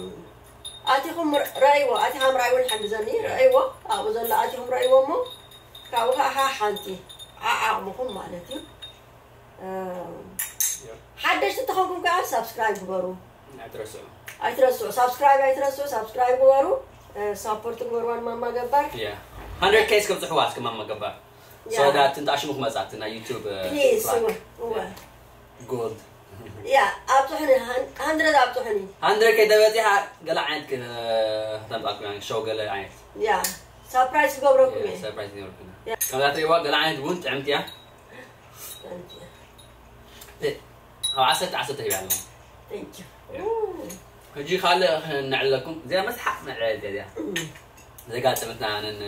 ኣቲኹም ር- ረእይዎ ኣቲኻ ምርኣይ እውን ይሕግዘኒ ረእይዎ ኣብኡ ዘሎ ኣቲኹም ረእይዎ እሞ ካብኡ ከዓ ሓ ሓንቲ ዓዓቕምኹም ማለት እዩ ኣም፣ ሓደሽቲ ተኾንኩም ከዓ ሳብስክራይብ ግበሩ ኣይትረስዑ ኣይትረስዑ ሳብስክራይብ ኣይትረስዑ ሳብስክራይብ ግበሩ ሳፖርት ግበሩ ዋን ማማ ገባር ያ ሃንድረድ ኬስ ከብፅሕዋ እስከ ማማ ገባር ያ። ሰወዳት ትንጣሽሙ ክመፃት ናይ ዩቱብ ፕሊዝ እወ እወ ጎልድ ያ ኣብፅሑኒ ሃን- ሃንድረድ ኣብፅሑኒ ሃንድረድ ከይተበፂሓ ገለ ዓይነት ክ- ክተምፃልኩም ሸው ገለ ዓይነት ያ ሳፕራይዝ ክገብረኩም እየ ሰርፕራይዝ ይገብርኩና ከምዛ ትሪእዋ ገለ ዓይነት እውን ጥዕምቲ እያ ካብ ዓሰርተ ዓሰርተ ሂባ ኣለኹ Thank you. ሕጂ ካልእ ክነዕለኩም እዚኣ መስሓቅ መዕለል እዚኣ ዘጋጠመትና ኣነን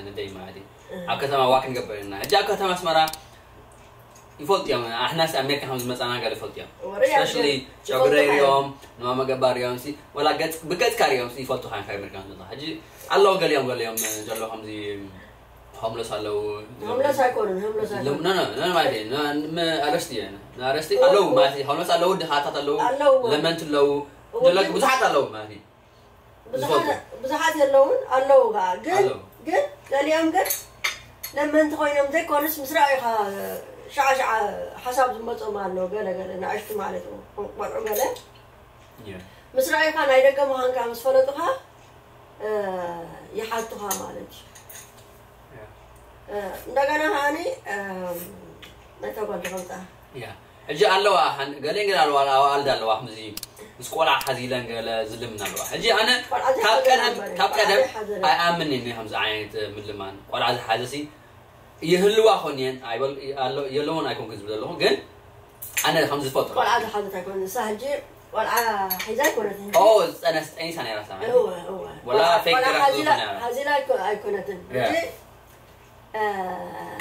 ንደይ ማለት እዩ ኣብ ከተማ ዋክ ንገበር ኢና ሕጂ ኣብ ከተማ ኣስመራ ይፈልጡ እዮም ኣሕናስ ኣሜሪካ ከም ዝመፃና ገለ ይፈልጡ እዮም ወረ እያ ስፔሻሊ ግን ጨጉረ ይፈልጡ ሪኦም ንማማ ገባር ሪኦም ሲ ወላ ገፅ ብገፅካ ሪኦም ሲ ይፈልጡ ካብ ኣሜሪካ ከም ዝመፃ ሕጂ ኣለዉ ገሊኦም ገሊኦም ዘለዉ ከምዚ ሆምለስ ኣለዉ ሆምለስ ኣይኮኑን ሆምለስ ኣይኮኑን ኖ ኖ ኖ ማለት እዩ ኖ- ም- ኣረስቲ እየ ኣረስቲ ኣለዉ ማለት እዩ ሆምለስ ኣለዉ ድኻታት ኣለዉ ኣለዉ። ለመንት ኣለዉ እዎ፣ ደለክ ግን- ብዙሓት ኣለዉ ማለት እዩ ብዙሓት ብዙሓት የለውን ኣለዉ ከዓ ግን ኣለዉ። ግን ገሊኦም ግን ለመንቲ ኮይኖም ዘይኮኑስ ምስ ረኣዩኻ ሸዓ ሸዓ ሓሳብ ዝመፆም ኣሎ ገለ ገለ ንኣሽቱ ማለት እዩ ቆልዑ ገለ Yeah. ምስ ረኣዩኻ ናይ ደገ ምዃንካ ምስ ፈለጡኻ እ፣ ይሓቱኻ ማለት እዩ Yeah. እ፣ እንደገና ከዓኒ እ፣ ናይ ተጓል ከምፃ Yeah. ሕጂ ኣለዋ ሓን- ገሊአን ግን ኣለዋ ኣዋልድ ኣለዋ ከምዚ ምስ ቆልዓ ሓዚለን ገለ ዝልምን ኣለዋ ሕጂ ኣነ ቆልዓ ካብ ዘይሓዘ ቀደም ነበር። ካብ ቆልዓ ቀደም ዘይሓዘ ነበር። ኣይኣምንን እየ ከምዚ ዓይነት ምልማን ቆልዓ ዝሓዘ ሲ ይህልዋ ኮን እየን ኣይበል ኣሎ- የለውን ኣይኮንኩ ዝብል ዘለኹ ግን ኣነ ከም ዝፈልጦ ቆልዓ ዝሓዘት ኣይኮነ ንሳ ሕጂ ቆልዓ ሒዛ ኣይኮነትን ኦ ዝፀነስ ጠኒሳ ነይራ ሰማይ እወ እወ ወላ ፌክ ቆልዓ ግራ ሓዚላ ትወስድ ነይራ። ሓዚላ ኣይኮ- ኣይኮነትን Yeah. ሕጂ እ፣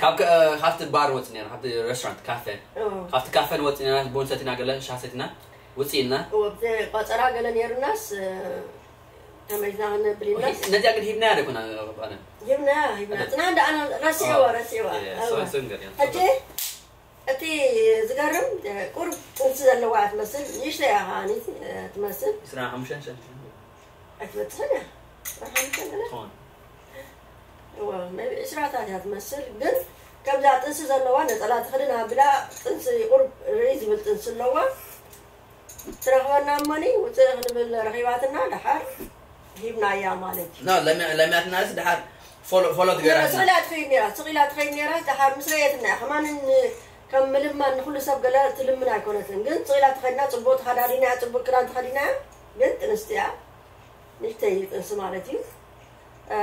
ካብ ከ- ካብቲ ባር ወፅ ነይራ ካብቲ ሬስቶራንት ካፈ እወ ካብቲ ካፈ ንወፅእ ነይራ ቡን ሰቲና ገለ ሻ ሰቲና ውፅእና እወ ብዘይ ቆፀራ ገለ ነይሩናስ እ፣ ተመሊስና ክንብል ኢልናስ ነዚኣ ግን ሂብናያ ደኮና ኣነ ሂብና ሂብና ፅና እንዳ ኣና ረሲዕዎ ረሲዕዎ Yeah, so- so ንገር- ሕጂ እቲ ዝገርም ቁርብ ጥንሲ ዘለዋ እያ ትመስል ንእሽተይ እያ ከዓኒ ትመስል ዕስራ ሓሙሽተ ሸንሸን ኣይትበፅሕን እያ ዕስራ ሓሙሽተ ገለ ትኾን እወ maybe ዕስራታት እያ ትመስል ግን ከምዛ ጥንሲ ዘለዋ ነፀላ ትኽድን ኣቢላ ጥንሲ ቁርብ ርኢ ዝብል ጥንሲ ኣለዋ ትረኽበና እሞኒ ውፅእ ክንብል ረኺባትና ደሓር ሂብናያ ማለት እዩ ና ለሚያትና ስ ድሓር ፎሎ ፎሎ ትገራትና ስቕላ ትኸይድ ነራ ስቕላ ትኸይድ ነራ ደሓር ምስ ረየትና እያ ከማን ከም ምልማን ንኩሉ ሰብ ገለ ትልምን ኣይኮነትን ግን ስቕላ ትኸድና ፅቡቅ ተኸዳዲና እያ ፅቡቅ ክዳን ተኸዲና እያ ግን ጥንስቲ እያ ንሽተይ ጥንሲ ማለት እዩ እ፣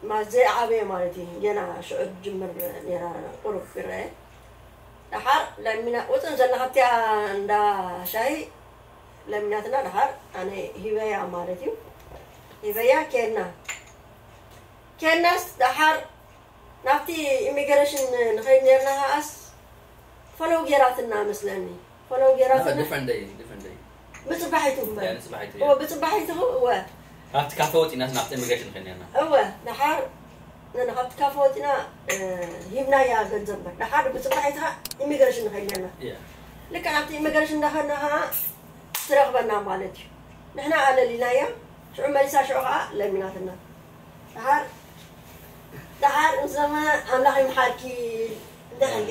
ማለት ዘይዓበየ ማለት እዩ። ገና ሽዑ ጅምር ነይራ፣ ቁሩብ ይረአ። ደሓር ለሚና ውፅእ ዘላ ካብቲያ እንዳ ሻሂ ለሚናትና፣ ደሓር ኣነ ሂበያ ማለት እዩ። ሂበያ ኬድና። ኬድናስ ደሓር ናብቲ ኢሚግሬሽን ንኸይድ ነርና ከኣስ ፈለው ጌራትና መስለኒ። ፈለው ጌራትና። different day፣ different day። ብፅባሒቱ እምበር። ያ፣ ንፅባሒቱ፣ እወ፣ ያ። ብፅባሒቱ እወ። ካብቲ ካፈ ወፂናስ ናብቲ ኢሚግሬሽን ንኸይድ ነርና። እወ፣ ደሓር ንና ካብቲ ካፈ ወፂና፣ እ፣ ሂብናያ ገንዘብ እምበር። ደሓር ብፅባሒቱ ከዓ ኢሚግሬሽን ንኸይድ ነርና። ያ። ልክዕ ናብቲ ኢሚግሬሽን እንዳኸድና ከዓ ትረኽበና ማለት እዩ። ንሕና ኣለሊናያ፣ ሽዑ መሊሳ ሽዑ ከዓ ለሚናትና። ደሓር፣ ደሓር እንሰማ ኣምላኽ ይምሓርኪ እንዳሕየ።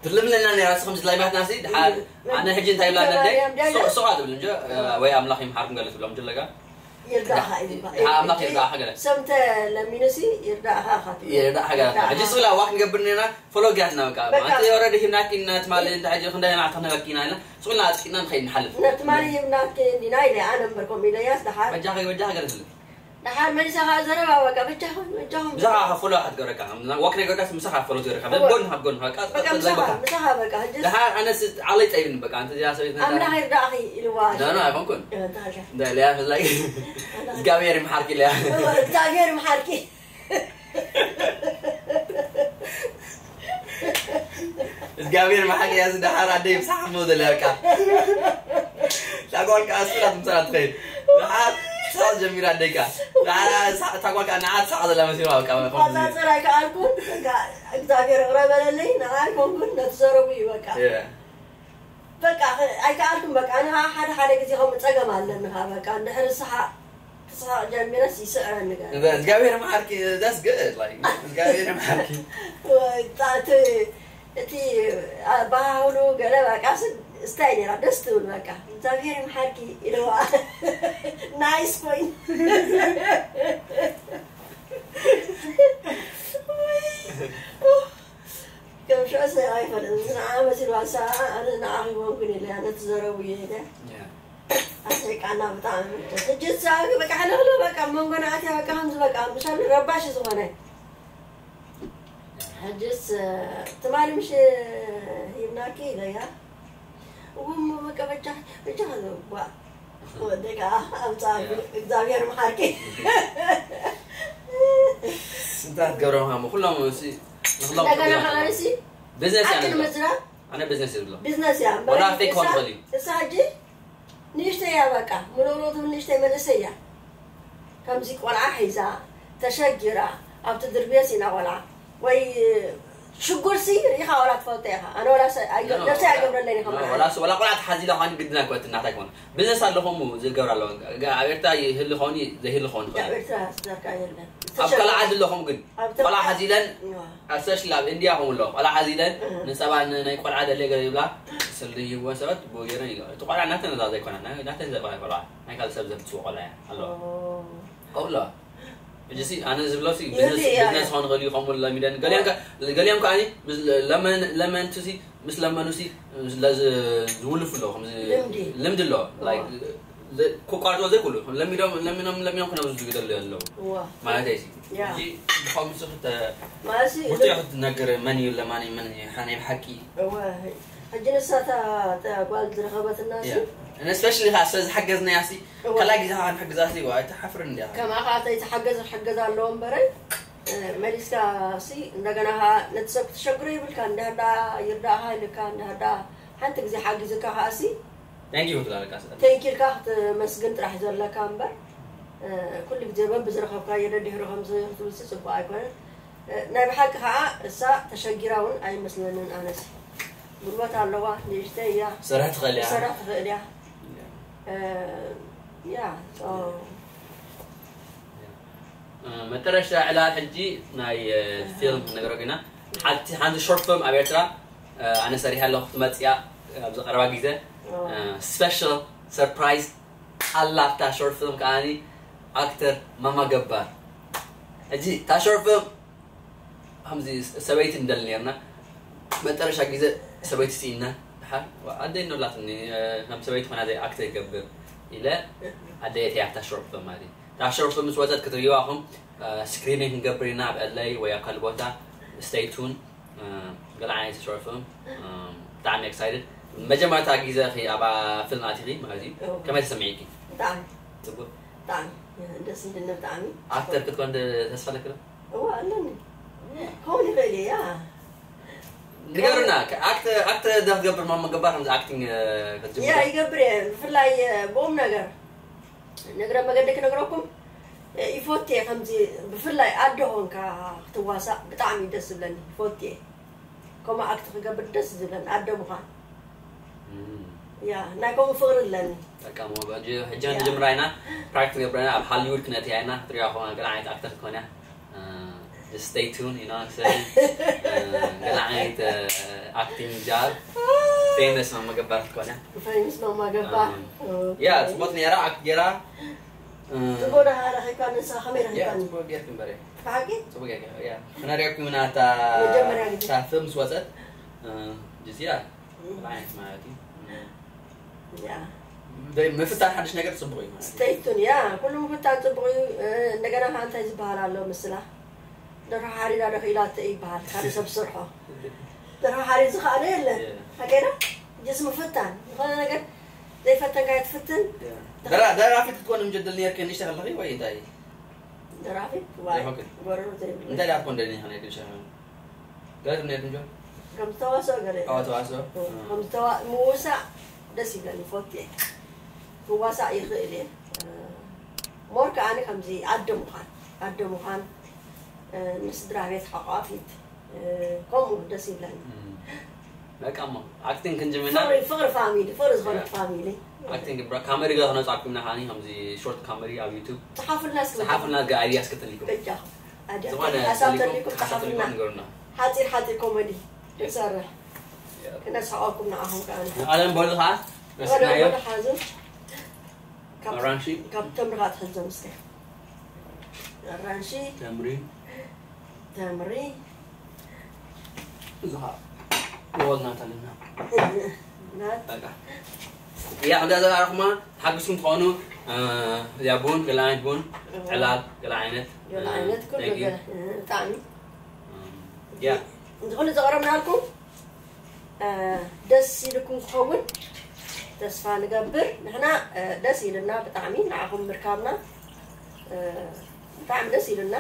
ትልምለና ነይራ፣ ንስኹም ዝላይ ማትናሲ፣ ደሓር፣ እ፣ ኣነ ሕጂ እንታይ ይብላ እ፣ ነደይ፣ እ፣ ሶ-፣ ሶ-፣ ትብል እንጂ፣ እ፣ ወይ ኣምላኽ ይምሓርኩም ገለ ትብሎም ጀለጋ። ይርዳእኻ እዩ። ደሓር ኣምላኽ ይርዳእኻ ገለ። ሰምተ ለሚንሲ ይርዳእኻ ኢኻ ትብል። ይርዳእኻ ገለ። ይርዳእኻ። ሕጂ ስላ ዋክ ንገብር ነርና፣ ፎሎ ጊያትና በቃ። በቃ። ማለት ኦረዲ ሂብናኪ፣ እና ትማሊ እንታይ ሕጂ ክንደይ ናዕታ ክነበኪ ኢና ኢልና፣ ስኹልና ኣጥቂና ንኸይድ ንሓልፍ። ነቲ ማሊ ሂብናኪ እንዲና ኢለ ኣነ እምበር ከምኡ ኢለያስ ደሓር። በጃኺ፣ በጃኺ ገለ ትብል። ደሓር መሊሳ ከዓ ዘረባ በቃ በጃኹም፣ በጃኹም። ምሳኻ ፎሎ ኣትገረካ። ዋክ ነገር ዳስ ምሳኻ ፎሎ ትገረካ። እወ። ጎን ካብ ጎን፣ በቃ፣ በቃ ቀጥታ ምሳኻ፣ በቃ። ምሳኻ በቃ። ሕጂ ደሓር ኣነስ ዓለይ ጸይብን በቃ። ኣንተ እዚኣ ሰበይት ነዳ። ኣምላኽ ይርዳእኺ ኢልዋ። ኖ፣ ኖ፣ ኣይኮንኩን። እ፣ እንታይ ኢልካ? እንታይ ኢለያ፣ ፍላይ። እግዚኣብሔር ይምሓርኪ ኢለያ። እወ፣ እግዚኣብሔር ይምሓርኪ። እግዚኣብሔር መሓቂ እያ፣ ዝደሓር ኣደይ ምሳሕ ሞ ዘለካ። ታጓልካ ኣስራት ምሰራ ትኸይድ። ደሓር ሳቕ ጀሚራ ኣደይካ። ደሓር ሳቕ፣ ታጓልካ ንዓት ሳቕ ዘላ መሲሉ ኣብቃ። ቋጻጽር ኣይከኣልኩን። በቃ እግዚኣብሔር ይቕረ በለለይ። ንዓ ኣይኮንኩን፣ ነቲ ዘረቡ እዩ በቃ። የ። በቃ ኣይከኣልኩን። በቃ ኣነ ከዓ ሓደ ሓደ ግዜ ከምኡ ጸገም ኣለኒ ከዓ በቃ እንድሕር ስሓቕ ክስሓቕ ጀሚረስ ይስዕረኒ ገለ። እግዚኣብሔር መሓርኪ፣ that's good, like, እግዚኣብሔር መሓርኪ። ወይ፣ ጣ-፣ እቲ፣ እቲ ኣበሃህሉ ገለ በቃ ስ-፣ ስታይ ነይራ ደስ ትብል በቃ። እግዚኣብሔር ይምሓርኪ ኢልዋ። ናይስ ፖይንት። ከም ሽዑ ሰ-፣ ኣይፈልጥን። ንዓ መሲልዋ ንሳ፣ ኣነ ንዓ ክይኮንኩን ኢለ፣ ኣነ ትዘረቡ እየ ኢለ። ኣስሒቃና ብጣዕሚ። ሕጂ እሳ በቃ ሕልኽልኽ በቃ መንጎና ኣትያ በቃ ከምዚ በቃ ምሻል ረባሽ ዝኾነ። ሕጅስ ትማሊ ምሽ ሂብናኪ ኢለያ። እሞ በቃ በጃ፣ በጃ ዋ። ወደጋ ኣምጻ እግዚኣብሔር መሓርኪ። እንታይ ትገብሮም ሃሞ? ኩሎም እሲ፣ ንኹሎም እንደገና ትገብሮም ከዓ ሃሞ። እሲ ቢዝነስ እያ ኣክል ንብሎ። መዝራ ኣነ ቢዝነስ እየ ዝብሎ። ቢዝነስ እያ። ወላ እምበር ፌክ ክኸውን እሳ፣ ይኽእል እዩ። እሳ ሕጂ ንእሽተይ እያ በቃ። ሙሉእ ሙሉእ ትብል ንእሽተይ መንእሰይ እያ። ከምዚ ቆልዓ ሒዛ፣ ተሸጊራ፣ ኣብቲ ድርቤስ ኢና ቆልዓ። ወይ ሽጉርሲ ርኢኻ ወላ ትፈልጦ ኢኻ። ኣነ ወላ ሰ-፣ ኣይገ-፣ ኖ፣ ነብሰይ ወላ-፣ ኣይገብረለይን ኢኻ ኖ፣ መርዓ። ወላ ስ-፣ ወላ ቆልዓ ተሓዚላ ኳኒ ግድና ኮት እናታይ ኮን። ቢዝነስ ኣለኹም ዝገብር ኣለዎ። ጋ-፣ ኣብ ኤርትራ ይህሉ ኾኒ፣ ዘይህሉ ኾኒ ኾኒ። ኣብ ኤርትራ ስደርካ የለን። ኣብ ካልእ ዓዲ ኣለኹም ግን። ኣብ ቆልዓ ተፈ-፣ ሓዚለን፣ ዋ። ኣብ ሰሽል ኣብ ኢንድያ ኹም ኣሎ። ቆልዓ ሓዚለን፣ እህ። ንጸባ ን-፣ ናይ ቆልዓ ደልየ ገለ ይብላ፣ ስልዲ ይህብወን ሰባት፣ ብኡ ገይረን ይገብራ። እቲ ቆልዓ ናተን እዛ ዘይኮነ፣ ናይ-፣ ናተን ዘበለ ቆልዓ። ናይ ካልእ ሰብ ዘምጽዎ ቆልዓ እያ ኣለዋ። ኦ። ከምኡ ኣለዋ። ሕጂ ሲ፣ ኣነ ዝብሎ ሲ፣ ይህሉ ቢዝነስ፣ እያ። ቢዝነስ ኾን ኽእል ይኸውን ለሚደን። ገሊኦም ከ-፣ ገሊኦም ከኣ፣ ምስ ለመን-፣ ለመንቱ ሲ፣ ምስ ለመኑ ሲ፣ ዝ-፣ ዝ-፣ ዝውልፉ ኣለዉ፣ ከምዚ ልምዲ። ልምዲ ኣለዎ። ላይክ፣ እዋ። ዘ-፣ ክቋርጽዎ ዘይክእሉ፣ ለሚዶም፣ ለሚኖም፣ ለሚኖም ክነብሩ ዝግደሉ ኣለዉ። እዋ። ማለተይ ሲ። ያ። ሕጂ ብኸምኡ ሲ ክተ-፣ ማለሲ ብርቱዕ ክትነግር መን እዩ ለማኒ፣ መን እዩ ሓ-፣ ናይ ብሓቂ። እዋ። ሕጂ ንሳ እታ፣ እታ ጓል ዝረኸበትና ሲ። ያ። And especially ከኣ ስለ ዝሓገዝናያ ሲ፣ እዋ። ካልኣይ ግዜ ከኣ ክንሕግዛ ሲ፣ ዋ፣ ኣይትሓፍርን እንዲያ። ከምኣ ከኣ እታ ይትሓገዝ ክሕገዝ ኣለዎ እምበረ፣ እ፣ መሊስካ ሲ፣ እንደገና ከኣ ነቲ ሰብ ክትሸግሮ ይብልካ፣ እንድሕር ደኣ ይርዳእኻ ኢልካ፣ እንድሕር ደኣ ሓንቲ ግዜ ሓጊዙካ ከኣ ሲ፣ Thank you ትላለካ ስለ። ቴንኪ ኢልካ ክትመስግን ጥራሕ ዘለካ እምበር፣ እ፣ ኩሉ ግዜ በብዝረኸብካዮ ደድሕሩ ከምዚ ክትብልሲ ጽቡቕ ኣይኮነን። እ፣ ናይ ብሓቂ ከኣ እሳ ተሸጊራ እውን ኣይመስለንን ኣነሲ። ጉልበት ኣለዋ፣ ንእሽተይ እያ። ሰራሕ ትኽእል እያ። ሰራሕ ትኽእል እያ። ያ። እ፣ ያ፣ ሶ፣ እ፣ መጠረሽታ ዕላል ሕጂ ናይ፣ እ፣ ፊልም ነገረኩ ኢና። ሓንቲ፣ ሓንቲ ሾርት ፊልም ኣብ ኤርትራ፣ እ፣ ኣነ ሰሪሐ ኣለኹ፣ ክትመጽእ እያ፣ እ፣ ኣብዚ ቀረባ ግዜ። ኦ። እ፣ ስፔሻል ሰርፕራይዝ ኣላ ኣብታ ሾርት ፊልም ከኣኒ ኣክተር ማማ ገባር። ሕጂ እታ ሾርት ፊልም ከምዚ ሰበይቲ ንደሊ ነርና። መጠረሻ ግዜ ሰበይቲ ስኢና። ደሓር ኣደይ እኖ ኣላትኒ፣ እ፣ ከም ሰበይቲ ኮና ዘይ ኣክት ይገብር ኢለ ኣደይ እተይ ኣብታ ሾርት ፊልም ማለት እዩ። እታ ሾርት ፊልም ምስ ወፀት ክትርእይዋ ኢኹም። ስክሪኒንግ ክንገብር ኢና ኣብ ኤልኤ ወይ ኣብ ካልእ ቦታ። ስቴይ ቱን። ገለ ዓይነት ሾርት ፊልም። ብጣዕሚ ኤክሳይትድ። መጀመርታ ግዜ ኢኺ ኣብኣ ፊልም ኣቲኺ ማለት እዩ። ከመይ ተሰሚዒኪ? ብጣዕሚ ፅቡቅ። ብጣዕሚ ደስ ዝብል ብጣዕሚ። ኣክተር ክትኮን ተስፋ ኣለኪ ዶ? እዋ ኣለኒ። ከውን ይኽእል እየ ያ ንገሩና። ኣክት ኣክት ዶ ክትገብር ማማ ገባር ከምዚ ኣክቲንግ ያ ክትጅምር? ይገብር እየ ብፍላይ ብኦም ነገር ንግረ መገዲ ክነግረኩም ይፎት እየ ከምዚ ብፍላይ ኣደ ኾንካ ክትዋሳእ ብጣዕሚ እዩ ደስ ዝብለኒ ይፎት እየ ከምኡ ኣክት ክገብር ደስ ዝብለኒ ኣደ ምዃን ያ ናይ ከምኡ ፍቕሪ ኣለኒ በቃ ሞ በጂ ሕጂ ንጀምራ ኢና። ፕራክቲስ ገብረና ኣብ ሃሊውድ ክነእትያ ኢና። ክትሪያ ኾና ገለ ዓይነት ኣክተር ትኮን እያ። ስቴይ ቱን ኢና ገለ ዓይነት ኣክቲንግ ጃብ ፌመስ ማማ ገባር ትኮን እያ። ፈይምስ ማማ ገባ ያ ጽቡቅ ነራ ኣክት ገራ ጽቡቅ ዳሃ ረኺብካ ንስኻ ከመይ ያ ረኺብካኒ ጽቡቅ ጌርክ እምበረ ብሓቂ ጽቡቅ ጌርክ ያ ክነሪያኩም ኢና እታ መጀመርያ ግዜ። እታ ፊልም ምስ ወጸት ጅስ ያ ገለ ዓይነት ማለት እዩ። ያ ደይ ምፍታን ሓድሽ ነገር ጽቡቅ እዩ ማለት እዩ። ስቴይ ቱን ያ ኩሉ ምፍታን ጽቡቅ እዩ እ፣ እንደገና ከዓ እንታይ ዝበሃል ኣሎ ምስላ ደርሆ ሓሪዳ ዶ ክኢላቶ ይበሃል ካልእ ሰብ ስርሖ ደርሆ ሓሪድ ዝኸኣሎ የለን ሓቀና ጅስ ምፍታን ዝኾነ ነገር ዘይፈተንካ ትፍትን ደራ ደራፊት ክትኮን ምጀደል ነርክ ንሽተ ከለኺ ወይ እንታይ ደራፊት ዋይ ይፈክር። ጎረሮ ዘይብሉ እንታይ ዳት ኮን ደኒ ኸነ ድሻ ገለ ነርክ ምጆ ከም ዝተዋስኦ ገለ ኣዋ ተዋስኦ ከም ዝተዋ ምውሳእ ደስ ይብለኒ ፎት እየ ክዋሳእ ይኽእል እየ ሞር ከዓኒ ከምዚ ኣደ ምዃን ኣደ ምዃን እ፣ ንስድራ ቤት ሓቋፊት እ፣ ከምኡ ደስ ይብለኒ በቃ ሞ ኣክቲንግ ክንጅምና ፍቕሪ ፍቕሪ ፋሚሊ ፍቕሪ ዝኾነት ፋሚሊ ኣክቲንግ ብራ ካመሪ ገለ ክነጻኩም ኢና ኻኒ ከምዚ ሾርት ካመሪ ኣብ ዩቱብ ጽሓፉልና እስኪ ጽሓፉልና ገ ኣይዲያስ ክትልኩም በጃኹም ኣድያ ዝኾነ ሓሳብ ተልኩም ተልኩም ሓሳብ ጽሓፉልና ተልኩም ንገሩና። ሓጺር ሓጺር ኮመዲ ንሰርሕ ክነስሕቐኩም ንዓኹም ከዓኒ ኣለም በሉ ኸዓ ወደ ረስናዮ ወደ ሓዙ ካብ ኣራንሺ ካብ ተምሪ ከዓ ትሕዞም እስከ ኣራንሺ ተምሪ ተምሪ እዚኻ ወልናት ኣለና ናት በቃ ያ እንዳ ዘራርኹማ ሓግስኩም ትኾኑ ያ ቡን ገለ ዓይነት ቡን ዕላል ገለ ዓይነት ገለ ዓይነት ኩሉ ደጊ ገለ ብጣዕሚ ያ እንተኾነ ዘቕረብናልኩም እ፣ ደስ ኢልኩም ክኸውን ተስፋ ንገብር ንሕና እ፣ ደስ ኢልና ብጣዕሚ ንዓኹም ምርካብና እ፣ ብጣዕሚ ደስ ኢልና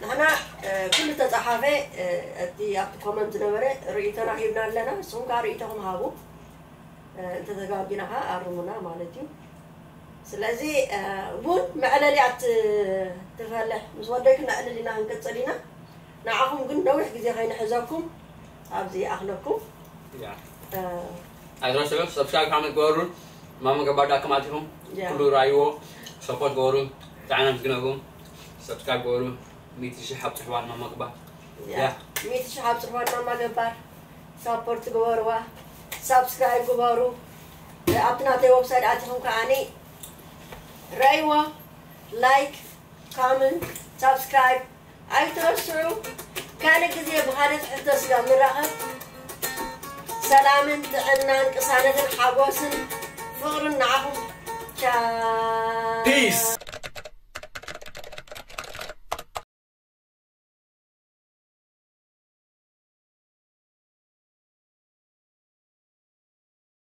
ንሕና እ፣ ኩሉ ተፃሓፈ እ፣ እቲ ኣብቲ ኮመንት ዝነበረ ርእይቶና ሂብና ኣለና ንስኹም ከዓ ርእይቶኹም ሃቡ እ፣ እንተተጋጊና ከዓ ኣርሙና ማለት እዩ ስለዚ እ፣ ቡን መዕለሊ ኣት ትፈልሕ ምስ ወደይ ክነዕልል ኢና ክንቅፅል ኢና ንዓኹም ግን ነዊሕ ግዜ ከይንሕዘኩም ኣብዚ ይኣኽለኩም ኣይትረስዑ ሰብስክራይብ ካመት ገበሩ ማማ ገባር ዳት ኮም ኣቲኹም ያ። ኩሉ ራይዎ ሰፖርት ገበሩ ጣዕና ምስግነኩም ሰብስክራይብ ገበሩ ሚእቲ ሽሕ ኣብፅሕዋ ማማ ገባር ያ። ሚእቲ ሽሕ ኣብፅሕዋ ማማ ገባር ሳፖርት ግበርዋ ሳብስክራይብ ግበሩ ኣብቲ ናተይ ወብሳይት ኣቲኹም ከዓኒ ረይዎ ላይክ ካመንት ሳብስክራይብ ኣይትረስዑ ካልእ ግዜ ብኻልእ ትሕዝቶ ስጋብ ንራኸብ ሰላምን ጥዕናን ቅሳነትን ሓጎስን ፍቕርን ንዓኹም ቻ Peace.